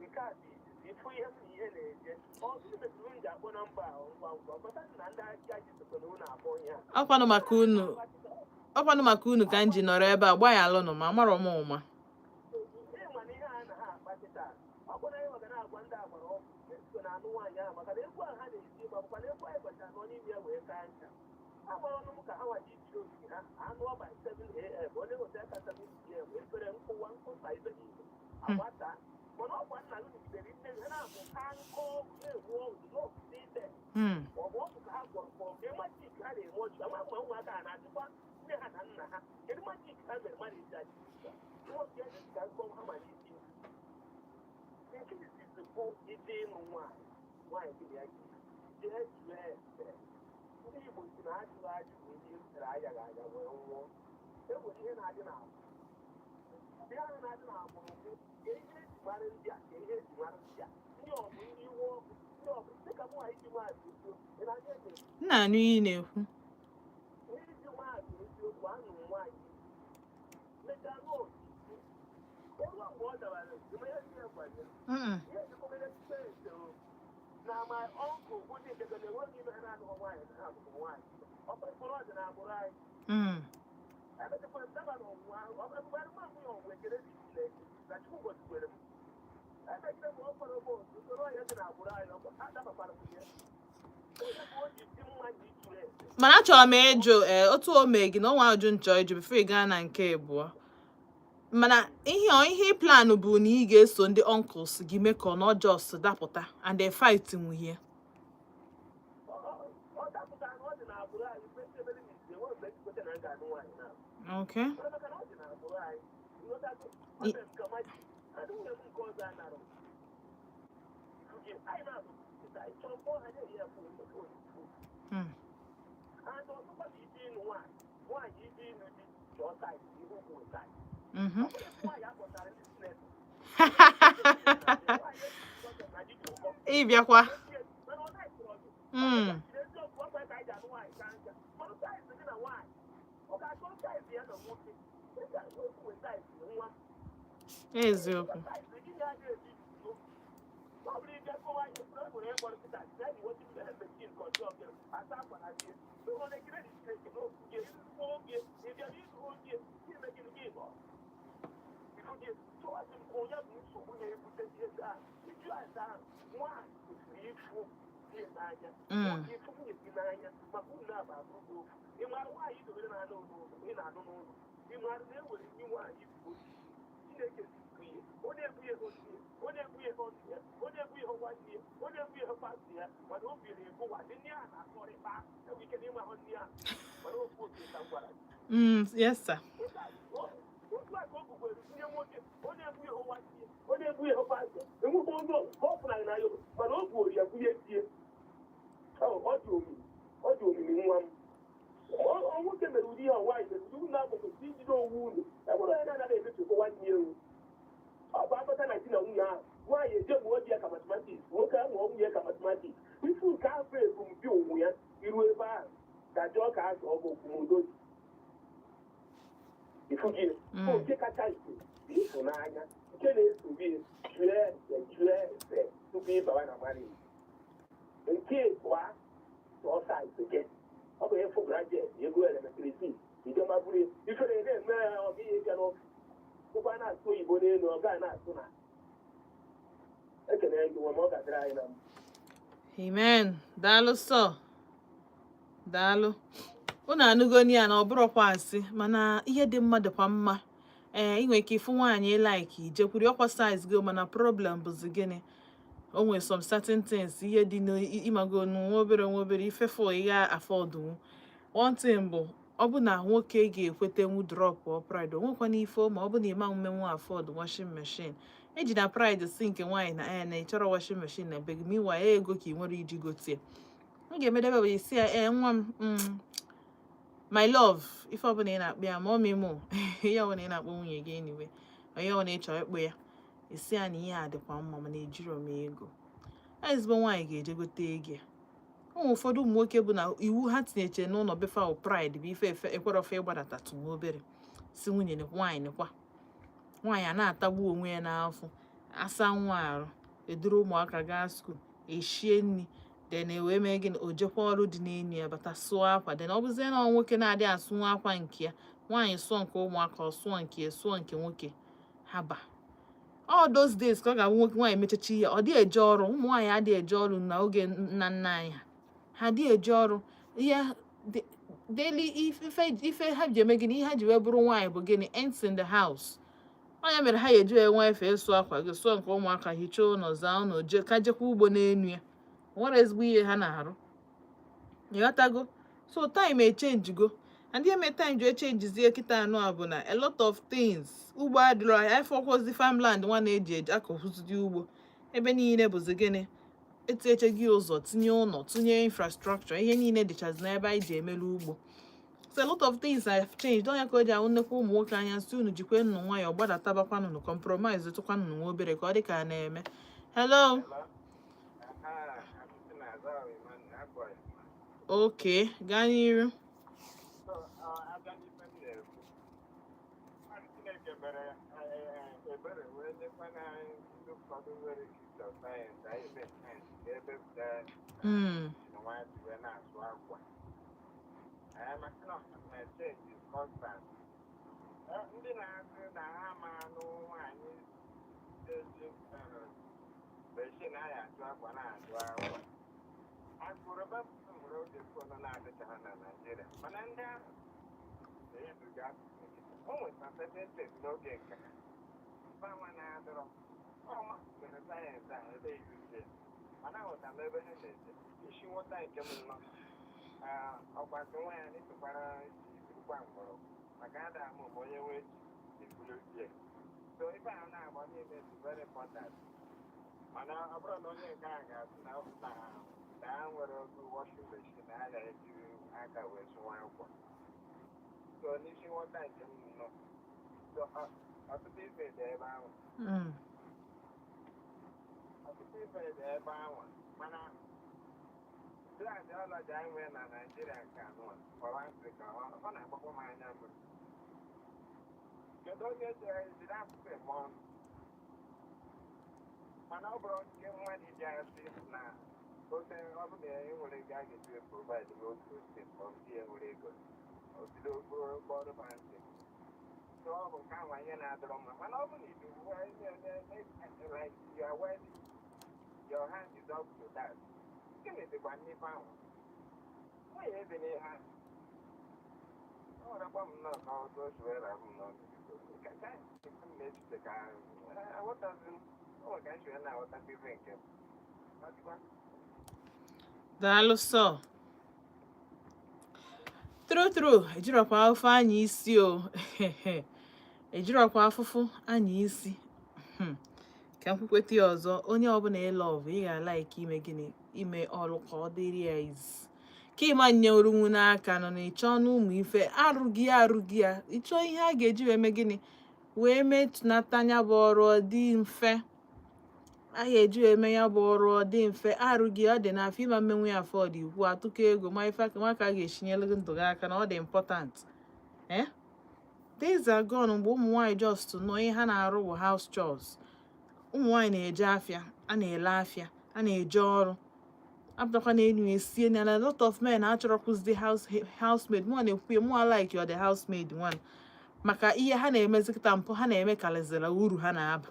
Nke a bụ izizi ịfụ ihe m na ihe na-eje. Ọ gịnị metụrụ m ji akpọ nọmba ahụ ngwa ngwa? Mata na ndị ahịa ji sokwa na unu akpọ ihe a.
Ọkwanụ maka unu, ọkwanụ maka unu ka m ji nọrọ ebe a. Gbanyalụnụ ma amarọ m ụma.
Ihe ma na ihe a na ha akpa kịta. Ọ bụrụ na anyị ga na-agwa ndị agbara ọgwụ eso na anụ nwaanyị ahụ, maka na egwu ahụ ha na-eti ma bụkwa na egwu anyị gwachara nọ n'ime ya wee kaa ncha. Agbara ọnụ m ka ha nwaji jiri ogige ha anụ ọba 7 a.m., onye nweta aka 7 p.m., efere nkụwa nkụsa ibe niile agbata. Mana ọgwa nna gị nụgidere nne gị ha na-amụ ka nkọ ọgwụ na-egbu ọgwụ n'ọgwụ ite, maọbụ ọgwụ ka ha gwọrọ, ma ọ bụ magic ha na-eme ọchị. Ama ma ụmụaka ha na-ajụkwa nne ha na nna ha kedu magic ha mere mmadụ eji achị nwoke ya ka nkọ ha ma n'isi. Nke izizi bụ ije ịnụ nwaanyị, nwaanyị gị na ya gị jee jụọ ese. Ndị Igbo si na ajụghị ajụ na ihe tere ayaghị aya wee nwụọ. E nwere ihe na-adị n'agbụrụ. Ihe ahụ na-adị n'agbụrụ bụ ka ihe eji mara ndị a, ka ihe eji mara ndị a, ndị ọbụ ndị iwe ọkụ, ndị ọbụ dịka mụ iji maazị eziokwu. Ị na-anya ege?
M na-anụ ihe ị na-ekwu.
N'iji maazị eziokwu, anụ nwaanyị mechaa lụọ osisi ụlọ mgbe ọ dabara ime ihe ndị ya gwara ihe ejikwabere space o na my uncle bụ ndị nke na enweghị ime ha na-anụghị nwaanyị na ha abụghị nwaanyị. Ọ kpekpụrụ ọdị na agbụrụ anyị. Emechakwara m daba n'ọnwụnwa ahụ. Ọ bụrụ mgbe nwunye ọnwụ, ekele dị Chineke na Chukwu gọzikwere m. Emechara m ọ kwara ụgbọ usoro ọhịa dị n'agbụrụ anyị, ọ adabakwara m ya onye bụ o ji dị mma na ijuru ese.
Mana achọrọ m ịjụ, ee, otu o mee gị na ọnwa ajụ nchọ ịjụ before ị gaa na nke abụọ. Mana ihe ọ ihe plan bụ na ị ga-eso ndị uncles gị mee ka ọ na just dapụta and they fight nwunye?
Ọ dapụtara na ọ dị n'agbụrụ anyị mgbe ebe dị n'isi enwe mgbe ejikweta na m ga-anụ nwaanyị na mana maka na ọ dị n'agbụrụ anyị, ịghọtago? Ọ mere m ka maji adị nwunye m nke ọzọ anarọ anyị na-abụ ịchọrọ mkpọ ha na-eyi ya fụ. And ọzọkwa bụ ije ịnụ nwaanyị, nwaanyị ije ịnụ di, chọọ size ihe ugwu size. Ọ bụrụ nwaanyị akpọtara ndị senator, nwaanyị na di dị ụkọ.
Ịbịakwa.
Mana ọ na-ekiri gị. Eziokwu, ọ kwere ka anyị ji anụ nwaanyị ka nka, mana size gị na nwaanyị ọ ga-achọ size ya na nwoke. Ị ga-achọ okwu size nwa.
Eziokwu.
Size gị na-adị ebi udo. Ọ bụrụ ịbịa kọwa ihe e nwere ịkpọrọ kịta na enyi nwoke mere mechin kọjọ gị asa akwa na die ụlọ na-ekiri dị Chineke n'okwu gị ezigbo oge ị bịara ịzụ oge ime gịnị gị nọ ifu gị tụwasị m onye bụ nsogbu na-ebute ihe ndị ahụ. Iju asa ahụ, nwaanyị kwesịrị ịfụ di n'anya, nwoke ịfụ nwunye gị n'anya, maka unu na-aba abụrụ gị ofu. Ị maara nwaanyị dobere na-anụ n'ụlọ, ị na-anụ n'ụlọ, ị maara na e nwere ndị nwaanyị bụ Chineke si ihe onye ebu ihe otu onye ebu ihe otu ya, onye ebu ihe nwanne ya, onye ebu ihe pastọ ya, mana o biri ebu wa ndị a na-akọrịta enwe ike n'ịma hụ ndị a, mana okwu otu ka m gwara gị.
Yes, sir.
Otu a ka o bukwere tinye nwoke onye ebu ihe nwanne ya, onye ebu ihe pastọ, enwekwa onye ọ pụrụ na ya, mana o buoro ya bunye tie. Ọ dị omimi, ọ dị omimi nwa m. Nwoke mere ụdị ihe, nwaanyị mere ụdị unu abụ kwesịrị ijide onwe unu. E nwere onye na-anaghị emechekwa nwanne ya ewu. Ọ bụ akpata na di na nwunye ahụ, nwaanyị eje mụọ di ya ka mathematics, nwoke ahụ mụọ nwunye ya ka mathematics. Ifu nke afọ ebumbi onwe ya iru ebe ahụ dajụọ ka azụ ọ bụ okwumodo ifu gị. Nke kacha nke bụ ịhụnanya nke na-eso gị jụọ ese, jụọ ese tupu ịbawa na marriage. Nke ịbụa, tụọ size gị. Ọ bụ ịfụ graduate ego elementary six ijema buru ifere na-eme ya, ọ gịghị ịbịa n'ọfịs ụkwa na-asụ oyibo n'elu, ọ gaghị na-asụ na ekene gị nwa ma ọ ga-adịrị anyị na mma.
Amen. Daalụ sọ, daalụ. Unu anụgoni ya na ọ bụrọkwa asị, mana ihe dị mma dịkwa mma. Ee, ị nwere ike ịfụ nwaanyị like ijekwuri ọkwa size gị, mana problem bụzi gịnị? O nwere some certain things, ihe dị n'ịmago nwa obere nwa obere ifefe ị ga afford. One thing bụ, ọ bụ na nwoke ga-ekwetenwu drop or pride, o nwekwana ife ma ọ bụ na ịma mmenwu afford washing machine. Eji na pride si nke nwaanyị na ee na ị chọrọ washing machine na be gị, meanwhile ego ka ị nwere iji gotie. M ga-emedebe bụ isi ya, ee, nwa m, my love, ife ọbụla ị na-akpọ ya, ma ọ mịmụ ihe ọbụla ị na-akpọ nwunye gị, anyway, Onye ọ na-ịchọ ịkpụ ya, esi ya na ihe a dịkwa mma, mana ejiro m ego. Ezigbo nwaanyị ga-eje gote ego ya. Ụmụ ụfọdụ ụmụ nwoke bụ na iwu ha tinyeche n'ụlọ befa bụ pride, bụ ife efe ekwerọfe ịgbadata tụnwa obere si nwunye nwaanyị nekwa. Nwaanyị a na-atagbu onwe ya n'afọ, asa nwa arụ, eduru ụmụaka gaa school, eshie nri, then e wee mee gịnị? O jekwa ọrụ dị n'enu ya, bata sụọ akwa. Then ọ bụzie na ọ nwoke na-adị asụ nwa akwa nke ya, nwaanyị sụọ nke ụmụaka, ọ sụọ nke ya, sụọ nke nwoke. Haba, all those days ka ọ ga-abụ nwoke nwaanyị mechacha ihe, ọ dị eje ọrụ. Ụmụ nwaanyị adịghị eje ọrụ n'oge nna nna anyị ha. Ha adịghị eje ọrụ. Ihe daily ife ife ha ji eme gịnị? Ihe ha ji wee bụrụ nwaanyị bụ gịnị? Ends in the house. Onye mere ha ga-eji wee nwee efe ịsụ akwa gị, sụọ nke ụmụaka, hichaa ụlọ, zaa ụlọ, jee ka jekwa ugbo n'enu ya. O nwere ezigbo ihe ha na-arụ, ịghọtago? So time echenjigo, and ihe mere time ji echenjizie kịta anụ a bụ na a lot of things, ugbo adịrọ, afọkwozi farmland nwa na-eji eji akọhụzidi ugbo. Ebe niile bụzi gịnị? Etinyeche gị ụzọ, tinye ụlọ, tinye infrastructure, ihe niile dịchazi n'ebe anyị ji emelu ugbo. So a lot of things have changed. Onye ka o ji ahụ nnekwa ụmụ nwoke anya si unu jikwe nnụ nwayọọ, gbadatabakwanụnụ, compromise tụkwanụnụ nwa obere ka ọ dị ka a na-eme. Hello.
Hello? Aha, Aunty na-aza Emmanuel, akpọ ya.
Okay, gaa n'iru.
So, abịa n'ife m na-ekwu, mmadụ Chineke mere ebere wee nyekwana anyị ndị ụfọdụ nwere gift of science, anyị mee science ka ebepụta nwa ji wee na-asụ akwa. Maka na na change is constant. Ndị na-asị na ha ma anụ nwaanyị eji machine anyị atụ akwa na-atụ akwa. Akụrụba nwere oge phone na-adịchaghị na Naịjirịa, mana ndị ahụ na-ezuga o nweta certain things n'oge nke ha. Fanwa na-adịrọ ọma mere sayensị a ebe izuzie, mana aghọtara m ebe ha na-eje isi nghọta nke m nọ. Ọkwasị nwa ya n'ịtụkwara ji burukwa mgbọrọgwụ maka ada amụ ma onye nwee ji eburu die. So ife ahụ na-agba niile dị very important, mana ọ bụrụ na onye nke a ga-asị na ha nwere otu washing machine na a ga-eji aka wee sụwa akwa. So n'isi nghọta nke m nọ, so ọtụtụ ife dị ebe ahụ. Ọtụtụ ife dị ebe ahụ, mana ideology anyị nwere na Naịjirịa nke anọ for Afrịka, ọ na-agbakwa m anya mmiri. Kedu onye jiri asụsụ eme ọnụ? Mana ọ bụrụ nke mmadụ ji asị na ote ọ bụ na e nwere ego a ga-eji provide n'otu ose, ma ọ bụ ya nwere ego o bido kpọrọ ntị. So ọ bụ nke ahụ anyị na-adọrọ mma, mana ọ bụ na idu like you are wealthy, your hand is up to that, gịnị dịkwa n'ife ahụ nwunye ebe n'ihe ahụ? Ọ nwerekwa m nnọọ ka ọ o si wee rahụ m n'ọnụ. Ka m na-echiche ka aghọtazi m, o nwere ka m si wee na-aghọtakwa ife nke m. Ọ dịkwa.
Daalụ sọ. True true, ejirọkwa afụfụ anya isi o, ejirọkwa afụfụ anya isi. Ka m kwukweta ya ọzọ, onye ọbụla ị love, ị ga-alike ime gịnị? Ime ọrụ ka ọ dịrị ya izi ka ịma nyeorunwu n'aka nọ na ịchọ n'ụmụ ife arụghị arụghị ya, ịchọ ihe a ga-eji wee mee gịnị, wee metụnata ya bụ ọrụ ọ dị mfe. A ga-eji wee mee ya bụ ọrụ ọ dị mfe. Arụghị ọ dị n'afọ ịma mmenwu ya afọ dị ikwu atụkọ ego ma ife aka nwa ka a ga-esinyere gị ndụ gị aka na ọ dị important. Eh, days are gone mgbe ụmụ nwaanyị just nọ, ihe ha na-arụ bụ house chores. Ụmụ nwaanyị na-eje afịa, a na-ele afịa, a na-eje ọrụ, apụtakwa n'elu esie na a lot of men achọrọkwụzi housemaid. Mụ na-ekwu, mụ like your the housemaid one, maka ihe ha na-emezi kịta, mpụ ha na-eme karịzịrị uru ha na-aba.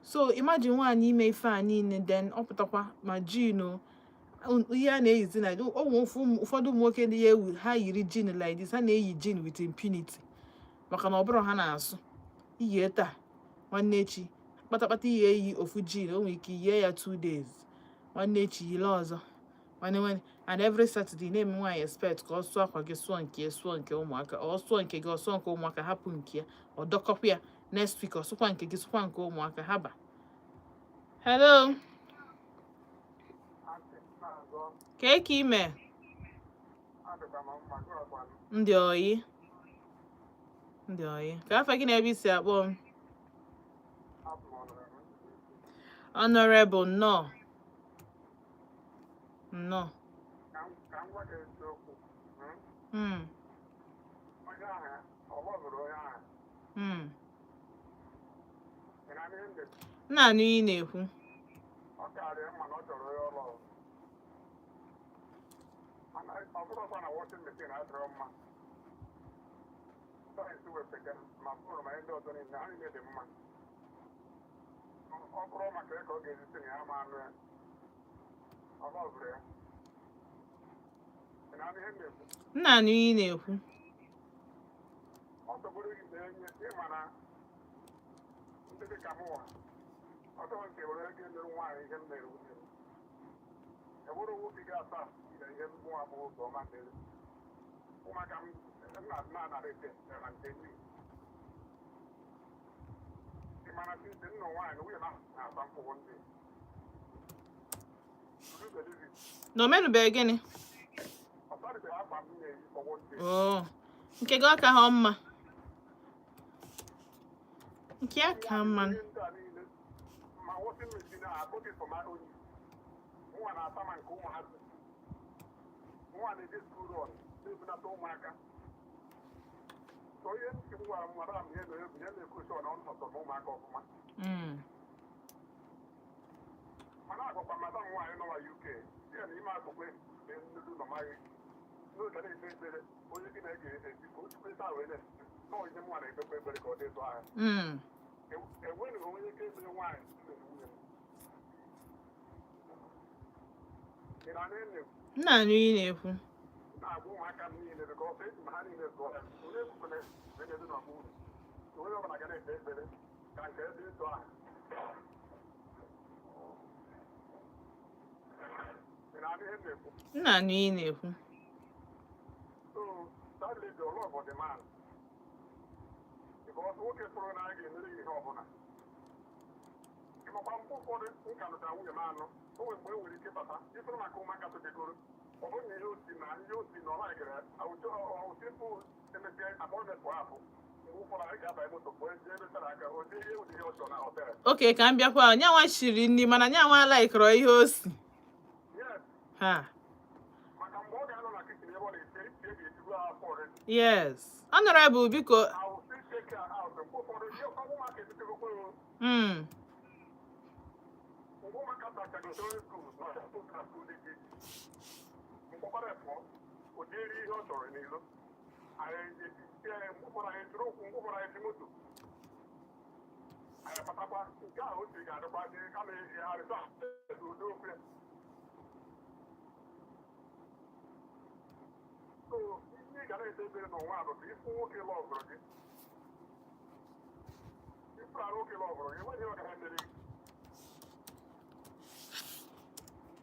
So imagine nwaanyị ime ife a niile, then ọ pụtakwa ma jean o, ihe a na-eyizi na ụmụ ụfọdụ ụmụ nwoke ndị ya ewu ha yiri jean like this, ha na-eyi jean with impunity, maka na ọ bụrụ ha na-asụ iyie taa, nwanne echi kpatakpata ihe eyi ofu jean, o nwere ike yie ya 2 days, nwanne echi yile ọzọ, nwanne nwanne, and every Saturday na-eme nwaanyị expect ka ọ sụọ akwa gị, sụọ nke ya, sụọ nke ụmụaka. Ọ sụọ nke gị, ọ sụọ nke ụmụaka, hapụ nke ya, ọ dọkọkwa ya. Next week ọ sụkwa nke gị, sụkwa nke ụmụaka. Haba, hello.
Asị na-azọ.
Kee ka ime?
Adịkwa m mma, gị ọkwanụ?
Ndị oyi. Ndị oyi ka afa gị na ebe isi akpọ m?
Abụ m ọnụrụ.
Honorable, nnọọ, nnọọ.
Ka m gwa gị eziokwu. Onye ahụ, ọ lọzụrụ onye ahụ. Ị na-anụ ihe m na-ekwu?
M na-anụ ihe ị na-ekwu.
Ọ karịa mma na ọ chọrọ onye ọlụ ọzọ. Mana ọ bụrụkwa na washing machine adịrọ mma. Sayensị wepụtara ma bụrụ ma ihe ndị ọzọ niile, ha niile dị mma. Ọ bụrụ maka ya ka ọ ga-ezite na ya ma anụ ya. Ọ lọzụrụ ya. Ị na-anụ ihe m na-ekwu?
M na-anụ ihe ị na-ekwu.
Ọ tọgburu gị na enye ịma na ndị dị ka mụnwa ọtọ nke were ego emerụ nwaanyị ihe m mere nwunye m, ewere nwoke ga-asa ihe mụnwa bụ ụzọ ọma mere ụmụaka m nna na-anara ete na nke ndị ị mana since nnụ nwaanyị, nwunye m na-asa mkpụrụ ndị. Do you believe it?
Na o menụbeghị gịnị?
Ọ sarịbeghị akwa m na-eyi for one day.
Oo, nke gị ọ ka ha mma, nke ya ka mma.
Ihe ndị a niile ma washing machine a, I bought it for my own use. Nwa na-asa ma nke ụmụazị, nwa na-eje school run, na-ebunata ụmụaka. So ihe ntị m gwara m nwara m ihe na-ebu ihe na-ekwusi ọ na ọ nọtọ m ụmụaka ọfụma. Mana agwakwa madam nwaanyị nọ na UK ya na ime akụkụ nnukwu nọ maghị n'oge na-ekpe ekpere onye gị na-ege ezi ka o chukwu ịta wee na nọọ ihe nwa na-ekpekwa ekpere ka ọ dị etu ahụ. Enweghị onye ka emere nwaanyị mere nwunye m. Ị na-anụ ihe m na-ekwu?
M na-anụ ihe ị na-ekwu.
Na-agwa ụmụaka m niile, because eji m ha niile zụọ ya, onye ekwukwene onye dị n'ọgbọ uru, onye ọbụla ga na-ekpe ekpere ka nke dị etu ahụ. Ị na-anụ ihe m na-ekwu?
M na-anụ ihe ị na-ekwu.
So that lady, ọ love the man, because nwoke fụrụ na a ga-emere ya ihe ọbụla. Ịmakwa mgbe ụfọdụ m ka nụtara nwunye m anụ, o nwere mgbe e nwere ike bata ịfụrụ maka ụmụaka tobegoro, ọ bụrụ na ihe osi na ọ laikere ọsịpụ, emesịa apọlmenti ahụ, mgbe ụfọdụ anyị ga-abanye moto pụọ eji ebe tara aka o jee ihe ụdị ihe ọ chọrọ na hotel.
Oke, ka m bịakwa, nyanwa shiri nri mana nyanwa laikọrọ ihe o si.
Yes.
Ha.
Maka mgbe ọ ga-anọ na kitchen ebe ọ na-esi esi, ga-ejigbu afọ already.
Yes, Honorable, biko.
I will still take her out. Mgbe ụfọdụ ihe ụmụaka ebitegokwe o. Mgbe ụmụaka bachago secondary school na ọchịchị na school dị iche iche, mkpọkọrọ pụọ o jeri ihe ọ chọrọ n'ilo, anyị etie mgbe ụfọdụ anyị jụrụ ụkwụ, mgbe ụfọdụ anyị ji moto anyị patakwa nke ahụ o si ga-adịkwa dị kama ihe arịta udo ofe. So ihe ị ga na-ede ebere n'ụwa bụ ka ịfụ nwoke lọgụrụ gị, ịfụ arụ nwoke lọgụrụ gị, enweghị ihe ọ ga na-emere gị.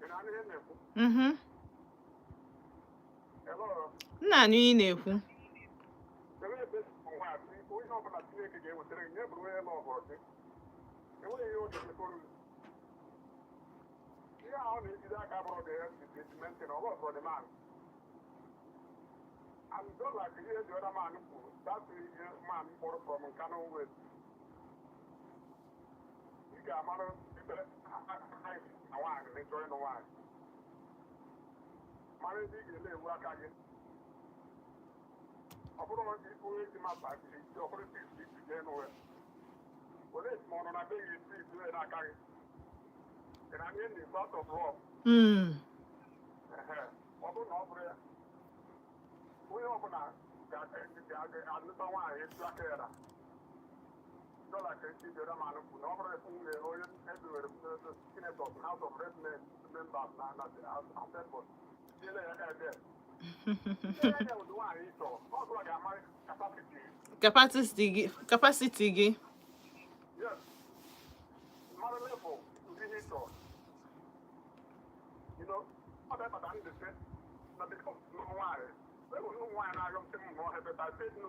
Ị na-anụ ihe m na-ekwu?
Mhm.
Hello?
M na-anụ ihe ị na-ekwu.
Debe ebe ụwa a bụ ihe ọbụla Chineke ga-ewetara gị, nye bụrụ onye lọgụrụ gị, enweghị ihe ọ ga-emekọrọ gị. Ihe ahụ na-ejide aka bụrụ dị sentimental na ọ lọgụrụ the man. And just like ihe the other man kwuru, that ihe man kpọrọ from Nkanu West, ị ga-amara ikpere na nwaanyị na ịchọrọ ịnụ nwaanyị, mara ebe ị ga-ele ewu aka gị. Ọ bụrụ na ikwu eji mapa iji ọ bụrụ six iji jee n'ụwa olee esi ma ọ nọ na be gị esi ibu n'aka gị. Ị na ihe na-ekwu out of love. Ehe, ọ bụrụ na ọ bụrụ ya, onye ọbụla ga-alụta nwaanyị etu aka ya na dọla ka esi bịara ma nụkwu na ọ bụrụ efu nwunye onye edowere senators, House of Rep members na assembly tinyere ya aka ebe ihe ya ụdị nwaanyị ị chọrọ, ọ bụla ga-ama capacity.
Capacity gị, capacity gị.
Yes, mara level ụdị ihe ị chọrọ. Ọ bụ ndị sị na because ụmụ nwaanyị enwere ụmụ nwaanyị na-arịọ m sị m nụọ ha, but I said no,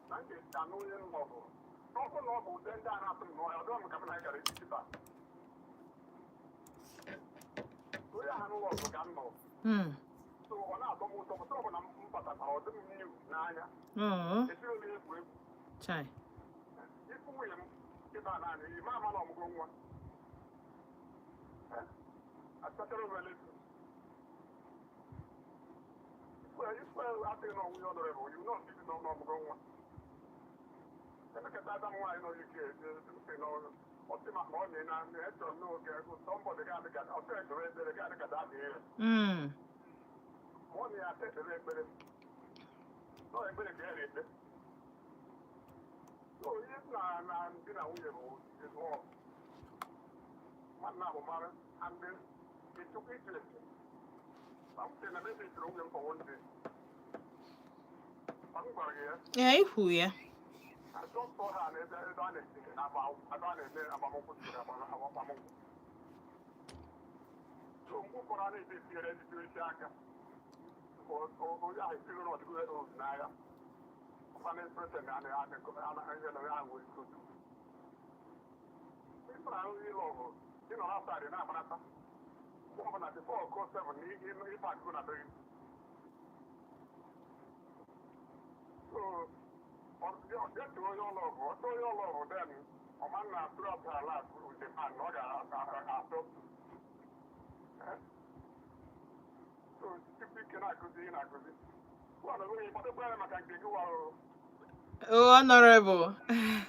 na m ga-esi anụ onye m ọ bụ ọ bụ na ọ bụ ụdị ndị a na-atụ m nụọ ya, ọ dịghị m ka m na gara esi kịta onye ahụ n'ụlọ ọzọ ka m nọ. So ọ na-atọ m ụtọ, pụta ọ bụ na m batakwara, ọ dị m new n'anya. Esiri m egwu egwu.
Chai.
Ifu nwunye m ịba naanị ime ama na ọmụgo nwa. Achọtara m eletu. Ifu asịghị na ọnwụnye ọnọrọ you know sisi na ọmụgo nwa. Emekata ada m nwaanyị nọ UK si na ọ sị maka ọ na na echọrọ m n'oge somebody ga-adị ka ọ sị ekpere ekpere ga-adị ka daddy ya. Ọ na ya asa ekpere ekpere. Nọ ekpere ka ya na-ekpe. So ihe na di na nwunye bụ is love. Mmadụ na-abụ mara and ịchụkwa iche eche. Ma m sị na maybe chọrọ nwunye m for one day. Ma m gwara gị ya.
Yeah, ikwu ya.
I just saw her n'ebe ebe a na-eme ebe a na-eme agbamnkwụ tụrụ agbamnkwụ. So mgbe ụfọdụ a na-ete etinyere ejiji isi aka. Onye ahụ esiri na ọdịgo ozu n'agha. Ọkwa na-eprete na a na na ya nwere ike otu. Ịfụrụ ahụ ịlụ ọgụ, ị nọ n'outside na-agbanata. Mgbe ọbụla before ọkụ 7 na ịpa akụ na be gị. So, ọ tụọ onye ụlọ ọgụ, ọ tụọ onye ụlọ ọgụ, then ọ ma na throughout her life with the man, ọ ga-atọ. So, tupu ike na-akụzi ihe na-akụzi. Gwa na onye kwadokwa ya maka nke gị warụ.
Oh, honorable.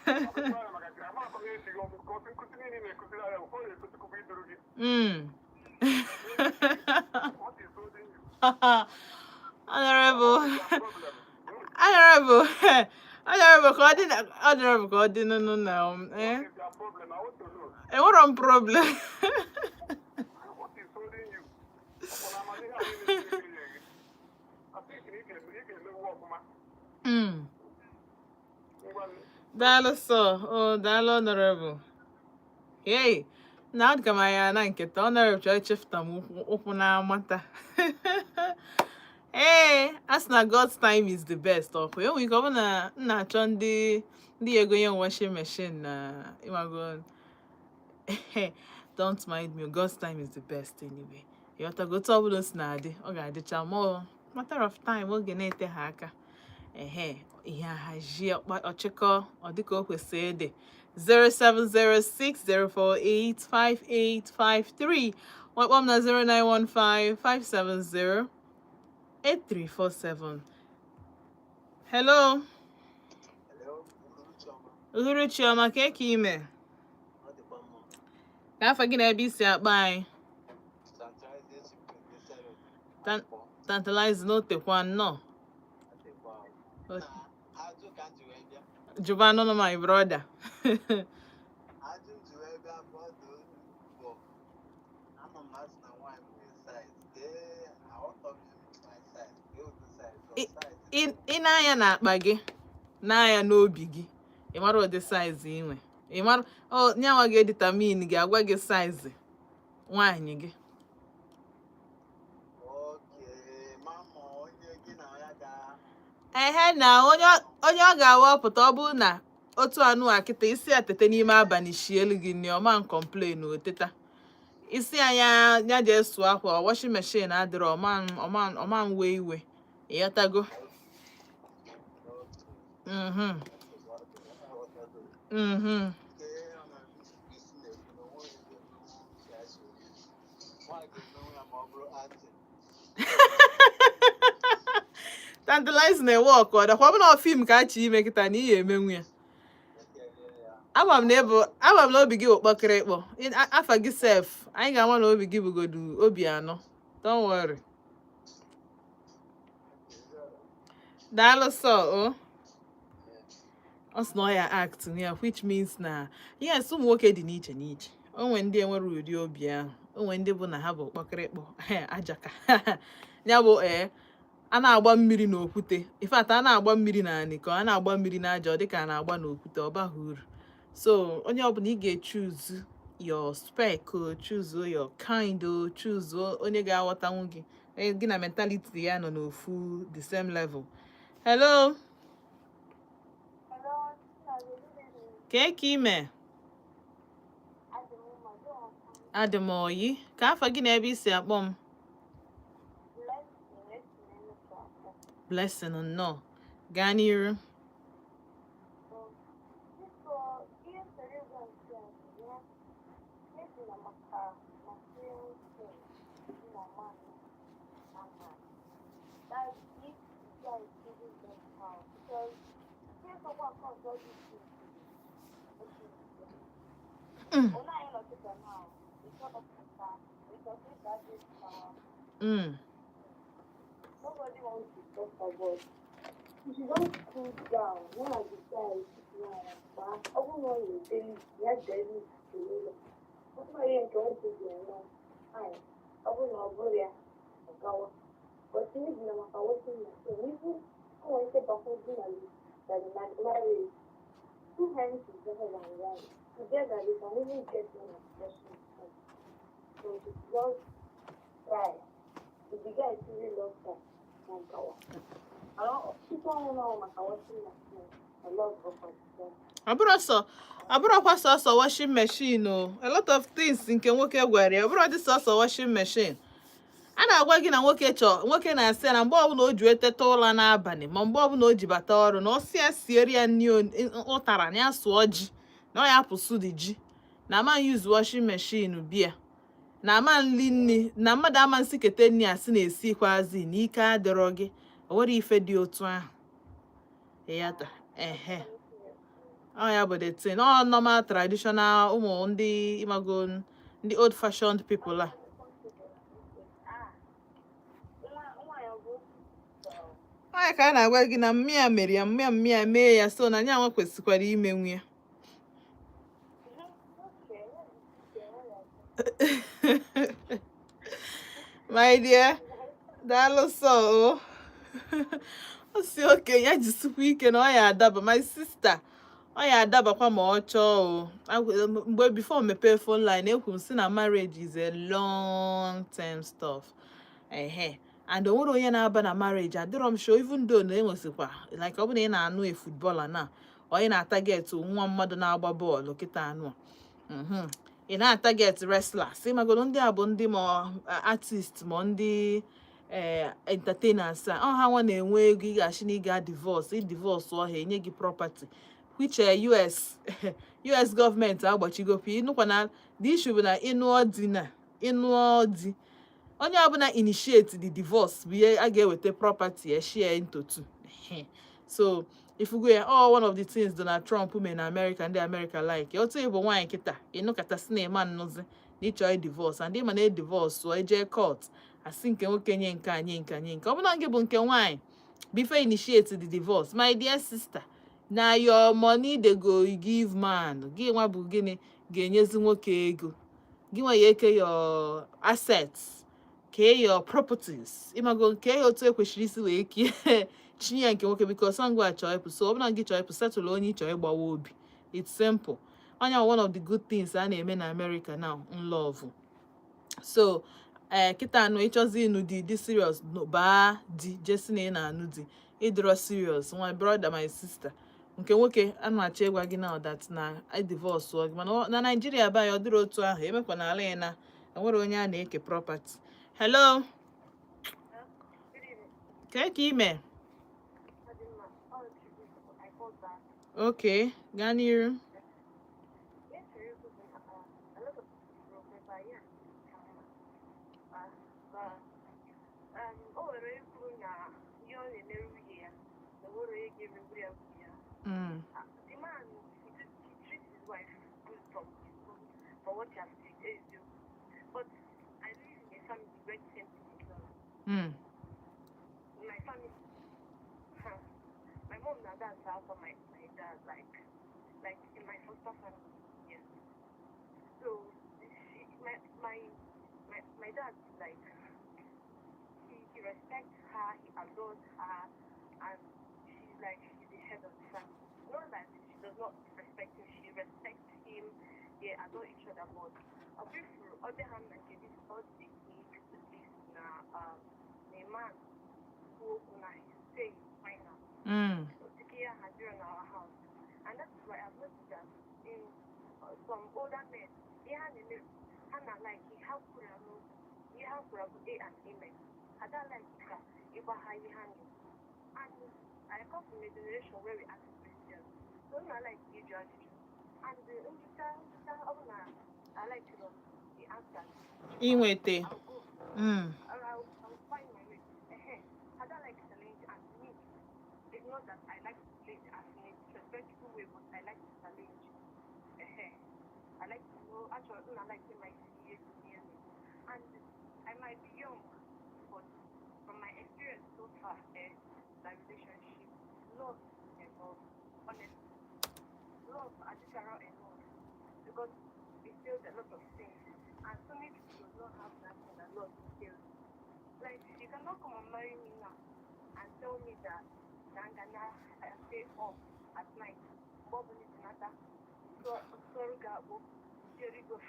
Kwadokwa ya maka nke ama akọ na-esi gị ọgụ ka otu nkụzi niile na-ekụziri ya ụfọdụ na-ekụzikwa iduru gị. What is holding you?
Honorable.
Your problem.
Honorable. Honorable, ka ọ dị na honorable ka ọ dị nụnụ na eh?
What is your problem? I want to know.
Enwero m problem.
What is holding you? Ọ bụ na amamihe a niile Chineke nyere gị. I think na ị ga-emewu ọfụma. Ngwa.
Daalụ sọ. Oh, daalụ, honorable. Hey, na adịka m anya na nketa honorable chọrọ ichefuta m ụkwụ ụkwụ na-amata. Ee, a sị na God's time is the best. Ọkwa enwere ike ọ bụ na m na-achọ ndị ya egonye m washing machine na ịmago. Don't mind me. God's time is the best anyway. Ịghọtago? Otu ọbụla o si na-adị, ọ ga-adịcha ma ọ matter of time, oge na-ete ha aka, ehe, ihe ahazie ọchịkọ ọ dịka o kwesịrị ịdị. 07060485853, wakpọ m na 09155708347. Hello.
Hello, Uhuruchi ọma.
Uhuruchi ọma. Ka eke ime?
Ọ dịkwa mma.
Ka afọ gị na ebe isi akpa anyị?
Tantalizing Chief.
Tantalize n'otekwa nnọọ.
Ọ dịkwa. Na ajụ ka m ji wee bịa.
Jụba nụnụ, my brother.
Ajụ m ji wee bịa bụ ọdụ bụ ama m asị na nwaanyị m nwere size. Kee aghọtọ m my size. Kee ụdị size? Ọ size
Ị na-anya n'akpa gị, na-anya n'obi gị, ị mara ụdị size ị nwe. Ị mara ọ nyanwa ga-edetermine gị, agwa gị size nwaanyị gị.
Okay, ma ma onye gị na ya ga
Ehe, na onye ọ ga-awapụta, ọ bụrụ na otu anụ a kịta isi ya tete n'ime abalị shielu gị nri, ọma complain. O teta isi ya ya jee sụọ akwa, washing machine adịrọ, ọma wee iwe. Ịghọtago? Mhm.
Nke ọ na-isi na-ekwu na onwe onye ga-emenwu ka ya si eri. Nwaanyị ga-emenwu ya ma ọ bụrụ acting.
Tantalize na-ewe ọkụ ọ dakwa, ọ bụ na film ka a chọ ime kịta na ihe emenwu ya.
Ekelie ya.
Ama m na ịbụ, ama m na obi gị bụ kpọkịrịkpọ. Afa gị sef, anyị ga-ama na obi gị bụgodu obi anọ. Don't worry. Daalụ sọ. O ọ sị na ọ ya act ya, which means na yes, ụmụ nwoke dị n'iche n'iche. O nwee ndị enwere ụdị obi ahụ, o nwee ndị bụ na ha bụ kpọkịrịkpọ ajaka ya bụ ee, a na-agba mmiri n'okwute. In fact, a na-agba mmiri n'anị ka a na-agba mmiri n'aja, ọ dịka a na-agba n'okwute, ọ baghị uru. So onye ọbụla, ị ga-echuzu your spec o, choose your kind o, choose onye ga-aghọtanwu gị, onye gị na mentality ya nọ n'ofu, the same level. Hello.
Hello, Chinazụ, good evening.
Kee ka ime?
Adị m mma, gị ọkwa?
Adị m oyi. Ka afọ gị na ebe isi akpọ m?
Blessing, esi m Enugu akpọ.
Blessing, nnọọ, gaa n'iru.
Ihe m chọrọ ịgwa nke a bụ ya ejila maka material things dị na man na man. That if the guy is really love her, because ihe sọkwa cause all these things is social media. Ọ na-anyị nọ kịta now, because of because if that is power, nobody wants to suffer, but if you don't cool down, one of the guys na ọ bụrụ na ọ na-edeli ya deli n'ụlọ, ọ bụrụ ihe nke nwoke ga-eme anyị, ọ bụrụ na ọ bụrụ ya, ọ gawa. But maybe na maka washing machine, even o nwere ike bakwa di na the marriage, two hands is better than one. Together they can even get one of washing machine. So just try. If the guy truly loves her, ọ gawa. Tupu ọnwụ na maka washing machine, I love for them.
Ọ bụrụ sọ, ọ bụrụkwa sọsọ washing machine o. A lot of things nke nwoke gwara ya, ọ bụrụ dị sọsọ washing machine. A na-agwa gị na nwoke chọọ, nwoke na-asị ya na mgbe ọbụla o ji eteta ụra n'abalị, ma mgbe ọbụla o ji bata ọrụ, na ọ sị ya siere ya nri ụtara, na ya sụọ ji, na ọ ya apụsụ dị ji, na ama use washing machine bịa, na ama nli nri, na mmadụ ama nsikete nri, asị na-esikwazi na ike adịrọ gị. O nwere ife dị otu ahụ ịyata ehe. Ọ ya bụ the thing, ọ normal traditional ụmụ ndị ịmago ndị old fashioned people a.
Ah, nwa nwaanyị ọ bụ
Ọ ya ka a na-agwa gị na mmịa mere ya, mmịa mmịa mee ya, so na nyanwa kwesịkwara imenwu ya.
Okay, okay.
My dear, daalụ. Sọ o o si okenye ya jisikwa ike na ọ ya adaba. My sister, ọ ya adabakwa ma ọ chọọ o. Mgbe before mepee phone line, ekwu m sị na marriage is a long term stuff, ehe, and o nwere onye na-aba na marriage adịrọ m sure, even though na enwesikwa, like ọ bụ na ị na-anụ a footballer na onye na-atarget nwa mmadụ na-agba bọọlụ kịta anụ a, ị na-atarget wrestlers, ịmagodo ndị a bụ ndị ma artist ma ndị entertainers a, ọ ha nwa na-enwe ego. Ị ga-achị na ị ga divorce, ị divorce ọha enye gị property, which US gọọmenti agbachigokwa. Ịnụkwa na the issue bụ na ịnụọ di, na ịnụọ di, onye ọbụla initiate the divorce bụ ihe a ga-eweta property ya share into two. Ehe. So ifugo ya, all one of the things Donald Trump mee na America, ndị America like otu ịbụ nwaanyị kịta ịnụkata si na ịma nnụzi na ịchọ ị divorce, and ịma na divorce ọ eje court, asị nke nwoke nye nke a, nye nke a, nye nke ọ bụla. Gị bụ nke nwaanyị before initiate the divorce, my dear sister, na your money they go give man. Gị nwa bụ gịnị ga-enyezi nwoke ego gị nwa ya eke your assets, kee your properties, ịmago nke ya otu ekwesịrị isi wee kie chinye ya nke nwoke, because ngwa chọọ ịpụ. So ọ bụla gị chọọ ịpụ, settle onye ị chọrọ ịgbawa obi. It's simple. Onya one of the good things a na-eme na America now, nlove. So ee, kịta anụ ịchọzi ịnụ di, dị serious, baa di, jesi na ị na-anụ di, ịdịrọ serious, my brother, my sister, nke nwoke a na-achọ ịgwa gị now that na I divorce gị. Mana na Nigeria be anyị, ọ dịrị otu ahụ emekwa na ala ya na enwere onye a na-eke property. Hello.
Good evening.
Kee ka ime?
Adịmma. Ọ Chibuzo. I called back.
Okay, gaa n'iru.
Ihe m chọrọ ikwu bụ na a lot of people remember ya ka mma. But o nwere ikwu na ihe ọ na-emere nwunye ya, na o nwere onye ga-emegbu ya nwunye ya. The man, he treats his wife good from what he has seen, eziokwu. But I live in a family where the same thing is done. In my family, huh, my mom na dad after my dad, like in my foster family, yes. So she, my dad, like he respects her, he adores her, and she's the head of the family. Not that she does not respect him, she respects him. They adore each other, but obviously, other hand, like this all the this na a man who na his say is final. Particular has in our house. And that's why I've noticed that in some older men, they have a like ha kwuru anụ ihe ha kwuru bụ a and amen. Ada like ka ịgwa ha ihe ha na. And I come from a generation where we ask questions. So na like ịjụ ajụjụ. And njụcha, ọ bụ na I like the answers,
Inwete.
I'll go. Or I'll find my way. Ehe. I don't like challenge, and me, it's not that I like to challenge as in a disrespectful way, but I like to challenge. Ehe. I like to know, actually, I like to my see near me. And I might be young, but from my experience so far, my relationship, love is enough. Honestly, love adịchara enough because it tells a lot of things. And so many people do not have that thing that love entails. Like, you cannot come and marry me now and tell me that I'm gonna stay up at night. Bob nata. So, sorry, God, here you go.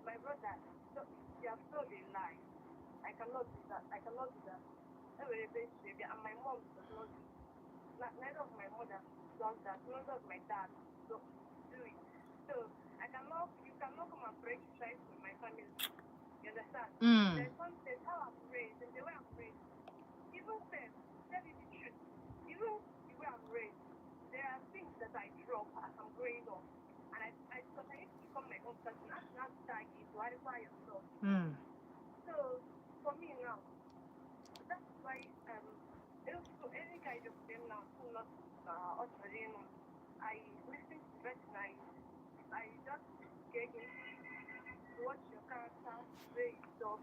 My brother, so, you have told a lie. I cannot do that. I cannot do that. Enwere ebe esi bịa, and my mom does not do it. Neither of my mother does that. Neither of my dad do it. So I cannot. You cannot come and break strike with my family. You understand?
Mm.
There's something how I'm raised and the way I'm raised. Even then, tell you the truth. Even the way I'm raised, there are things that I drop as I'm growing up, and I because I need to become my own person. That's not tag it to identify yourself. So for me now, that's why also any kind of them now who not uttering, I listen to person. I just get in to watch your character, the way you talk.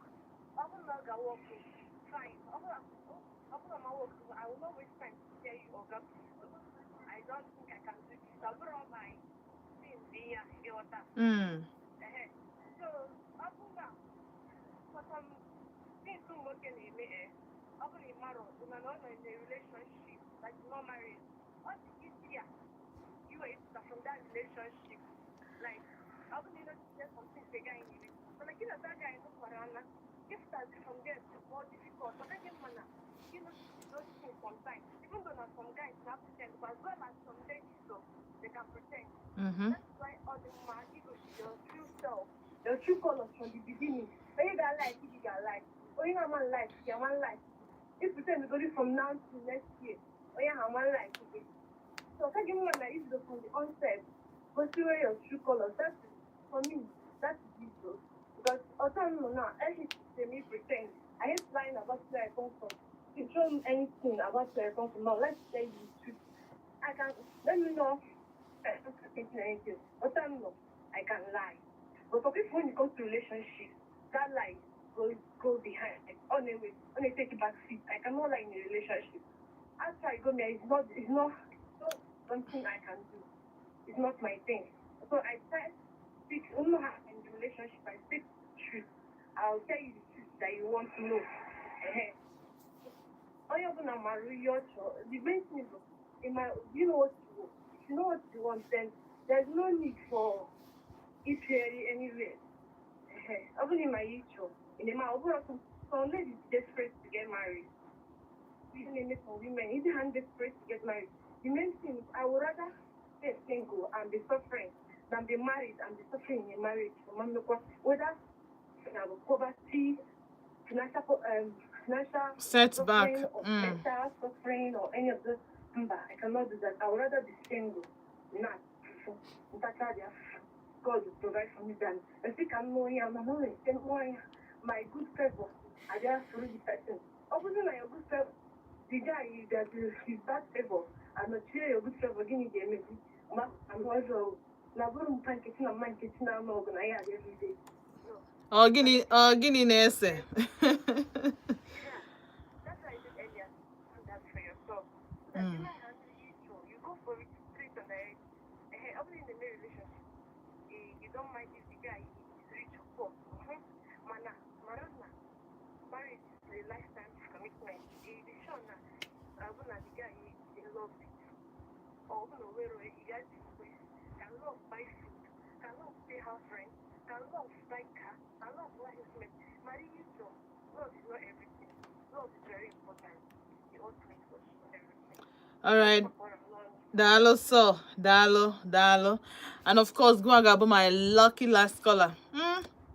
Ọ bụrụ na ọ ga-work, fine. Ọ bụrụ na ma work, I will not waste time to tell you, "Oga, I don't think I can do this." Ọ bụrụ my thing dị ya ịghọta. Ehe. So ọ bụrụ na for some things ụmụ nwoke na-eme, ọ bụrụ na ị marọ na ọ nọ in a relationship, like not married, ọ dị easier you were ịpụta from that relationship. Like, ọ bụrụ na ị notice some things the guy na-eme, mana gị na that guy nọkwara na ịpụtazi from there is more difficult. Ọ gaghị mma na you notice those things sometimes, even though na some guys na pretend, but as well as some ladies, so they can pretend. That's why all the man igosi your true self, your true colors from the beginning. Onye ga-like, you ga-like. Onye na-ama like, you ga-ama like. If pretend go from now to next year, onye ha ama like gị. So ọ kaghị mma na ibido from the onset, gosiwe your true colors. That is, for me, that is it though. Because ọtọ m nọ now, I hate to me pretend. I hate lying about where I come from. If you show me anything about where I come from, now let's tell you the truth. I can let me know I don't pretend anything. But I'm not. I can lie. But for people, when it comes to relationship, that lie goes go behind. On a way, on a take back seat. I cannot lie in a relationship. After I go there, it's not something I can do. It's not my thing. So I try to speak only in the relationship. I speak truth. I'll tell you the truth that you want to know. Ehe. Onye ọbụla mara ihe ọ chọrọ. The main thing is, in my, you know what you want. If you know what you want, then there's no need for ịpịarị anywhere. Ehe. Ọ bụrụ na ị chọrọ, ị na-eme ọ bụrụ some ladies desperate to get married. Even in some women, even hand desperate to get married. The main thing is, I would rather stay single and be suffering than be married and be suffering in a marriage. Whether poverty, financial
Setback.
suffering or mental suffering or any of those. Mba, I cannot do that. I would rather be single. Not God will provide for me than I think I'm knowing I'm not knowing my good favor. I just through the person. Opposite na your good favor, the guy is that his bad favor. I'm not sure your good favor gịnị ga-emezi ma I'm also na bụrụ mpa nkechi na mma nkechi na-anụ ọgụ na ya every day. No.
Ọ gịnị na-ese?
Yeah, that's why I said earlier, stand up for yourself. So that you handle it, so you go for it straight on the head. Only in the married relationship, you don't mind if the guy is rich or poor. Mana, marana, marriage is a lifetime commitment. It is sure na, na the guy is in love with you. Or no, where you guys is. Can love buy food? Can love pay house rent? Can love buy car? Can love buy helmet? Marry you so. Love is not everything. Love is very important. The ultimate, but it's not everything.
All right. Daalụ so, daalụ, daalụ. And of course, gụnwa ga-abụ my lucky last caller.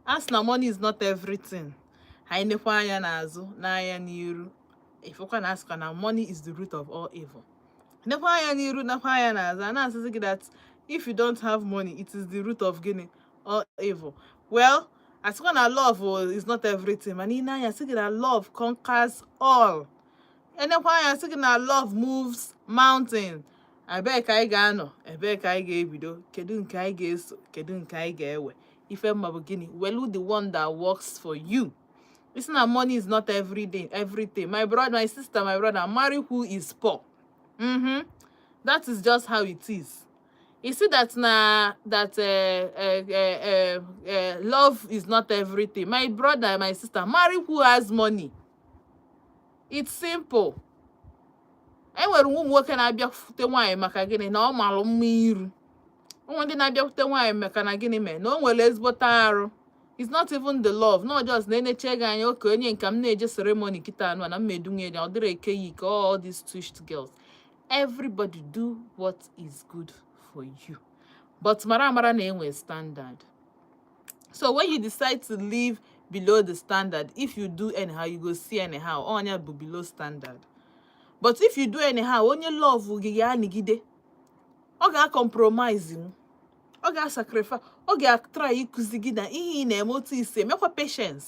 As na money is not everything. Anyị nekwa anya n'azụ, n'anya n'iru. Ifụkwa na asịkwa na money is the root of all evil. Nekwa anya n'iru, nekwa anya n'azụ. A na-asịsị gị that If you don't have money, it is the root of gịnị? All evil. Well, asịkwa na love is not everything, mana ị na-anya sị gị na love conquers all. Enekwa anya sị gị na love moves mountain. Ebee ka anyị ga-anọ? Ebee ka anyị ga-ebido? Kedu nke anyị ga-eso? Kedu nke anyị ga-ewe? Ife mma bụ gịnị? Welu the one that works for you. It's na money is not everything, everything. My brother, my sister, my brother, marry who is poor. That is just how it is. You see that na that love is not everything. My brother, my sister, marry who has money. It's simple. E nwere ụmụ nwoke na-abịakwute nwaanyị maka gịnị? Na ọ malụ mma iru. Ụmụ ndị na-abịakwute nwaanyị maka na gịnị mee? Na o nwere ezigbote arụ. It's not even the love, not just na eneche gị anya oke onye nka m na-eje ceremony kịta anụ a na mmedu nwunye ya ọ dịrị eke yi ka all these twitched girls. Everybody do what is good for you, but mara amara na enwe standard. So when you decide to live below the standard, if you do anyhow, you go see anyhow. Onye bụ below standard. But if you do anyhow, onye love gị ga-anịgide, ọ ga-compromise m, ọ ga-sacrifice, ọ ga-try ịkụzi gị na ihe ị na-eme otu isi emekwa. Patience.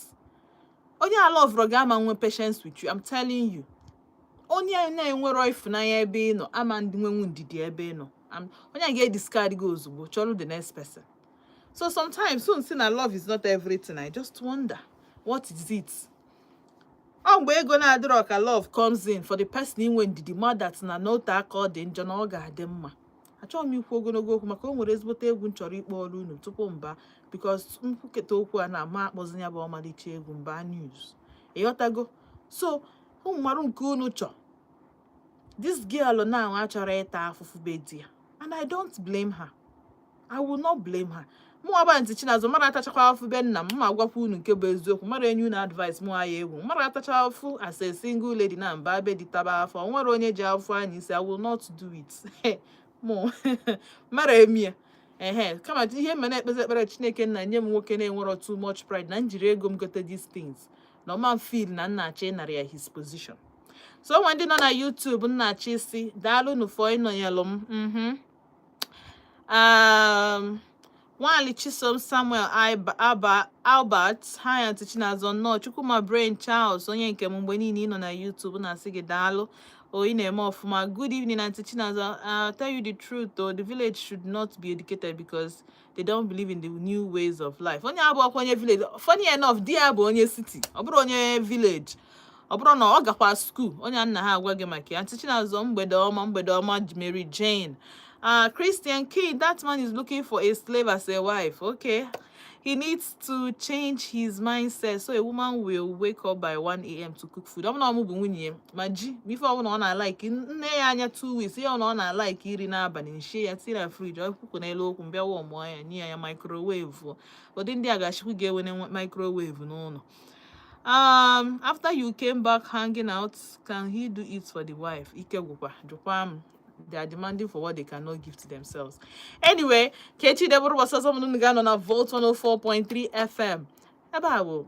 Onye a loverụ ga-ama nwe patience with you, I'm telling you. Onye na-enwero ịfụnanya ebe ị nọ ama ndị nwenwu ndidi ebe ị nọ. Onye a ga-ediscard gị ozugbo, chọrọ the next person. So sometimes soon si na love is not everything, I just wonder, what is it? Ọ mgbe ego na-adịrọ ka love comes in for the person inwe ndidi, ma that na n'ote aka ọ dị njọ na ọ ga-adị mma. Achọghị m ikwu ogologo okwu maka o nwere ezigbote egwu m chọrọ ịkpọ ọrụ unu tupu mba, because nkwuketa okwu a na-ama akpọzi ya bụ ọmalịcha egwu mba news. Ịghọtago? So ụmụ mmadụ nke unu chọ. This girl now achọrọ ịta afụfụ be di ya, and I don't blame her. I will not blame her. Mụ agba ntị Chinazụ mara atachakwa afụ be nna m. Ma agwakwa unu nke bụ eziokwu, mara enye unu advice mụ aya egwu mara atacha afụ as a single lady na mba be di taba afọ. O nwere onye ji afụ anya isi. I will not do it. Mụ mara emi ya ehe. Kama ihe mme na-ekpezi ekpere, Chineke nna, nye m nwoke na-enwero too much pride, na njiri ego m gote these things, na ọma m feel na nna achọ ịnara ya his position. So onwe ndị nọ na YouTube, nna achọ isi daalụnụ for ịnọnyelụ m. Nwali Chisom Samuel Aba Albert, hi Aunty Chinazọ, nnọọ. Chukwuma Brain Charles, onye nke m mgbe niile ị nọ na YouTube, na-asị gị daalụ o, ị na-eme ọfụma. Good evening, Aunty Chinazọ. I'll tell you the truth though, the village should not be educated because they don't believe in the new ways of life. Onye abụọkwa onye village. Funny enough, di ya bụ onye city, ọ bụrụ onye village, ọ bụrụ na ọ gakwa school onye nna ha agwa gị maka ya. Aunty Chinazọ, mgbede ọma, mgbede ọma. Mary Jane. Christian King, that man is looking for a slave as a wife. Okay. He needs to change his mindset, so a woman will wake up by 1 a.m. to cook food. Ọ bụ na ọ bụ nwunye ya, ma ji ma ife ọbụla ọ na-alike nne ya anya 2 weeks, ihe ọ na ọ na-alike iri n'abalị, nshie ya tinye na fridge, ọ kwụkwụ n'elu okwu mbịa wọmụọ ya, nye ya microwave. Ụdị ndị a ga-achịkwa ga-enwene microwave n'ụlọ. After you came back hanging out, can he do it for the wife? Ike gwụkwa jụkwa m. They are demanding for what they cannot give to themselves. Anyway, Kechi Debụrụ ụbọchị ọzọ m ga-anọ na Volt 104.3 FM. Ebe a bụ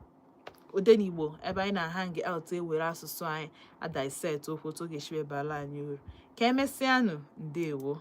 Odenigbo, ebe anyị na-hang out, ewere asụsụ anyị a dissect okwu otu ọ ga-esi wee bara anyị uru. Ka emesịanụ, ndewo.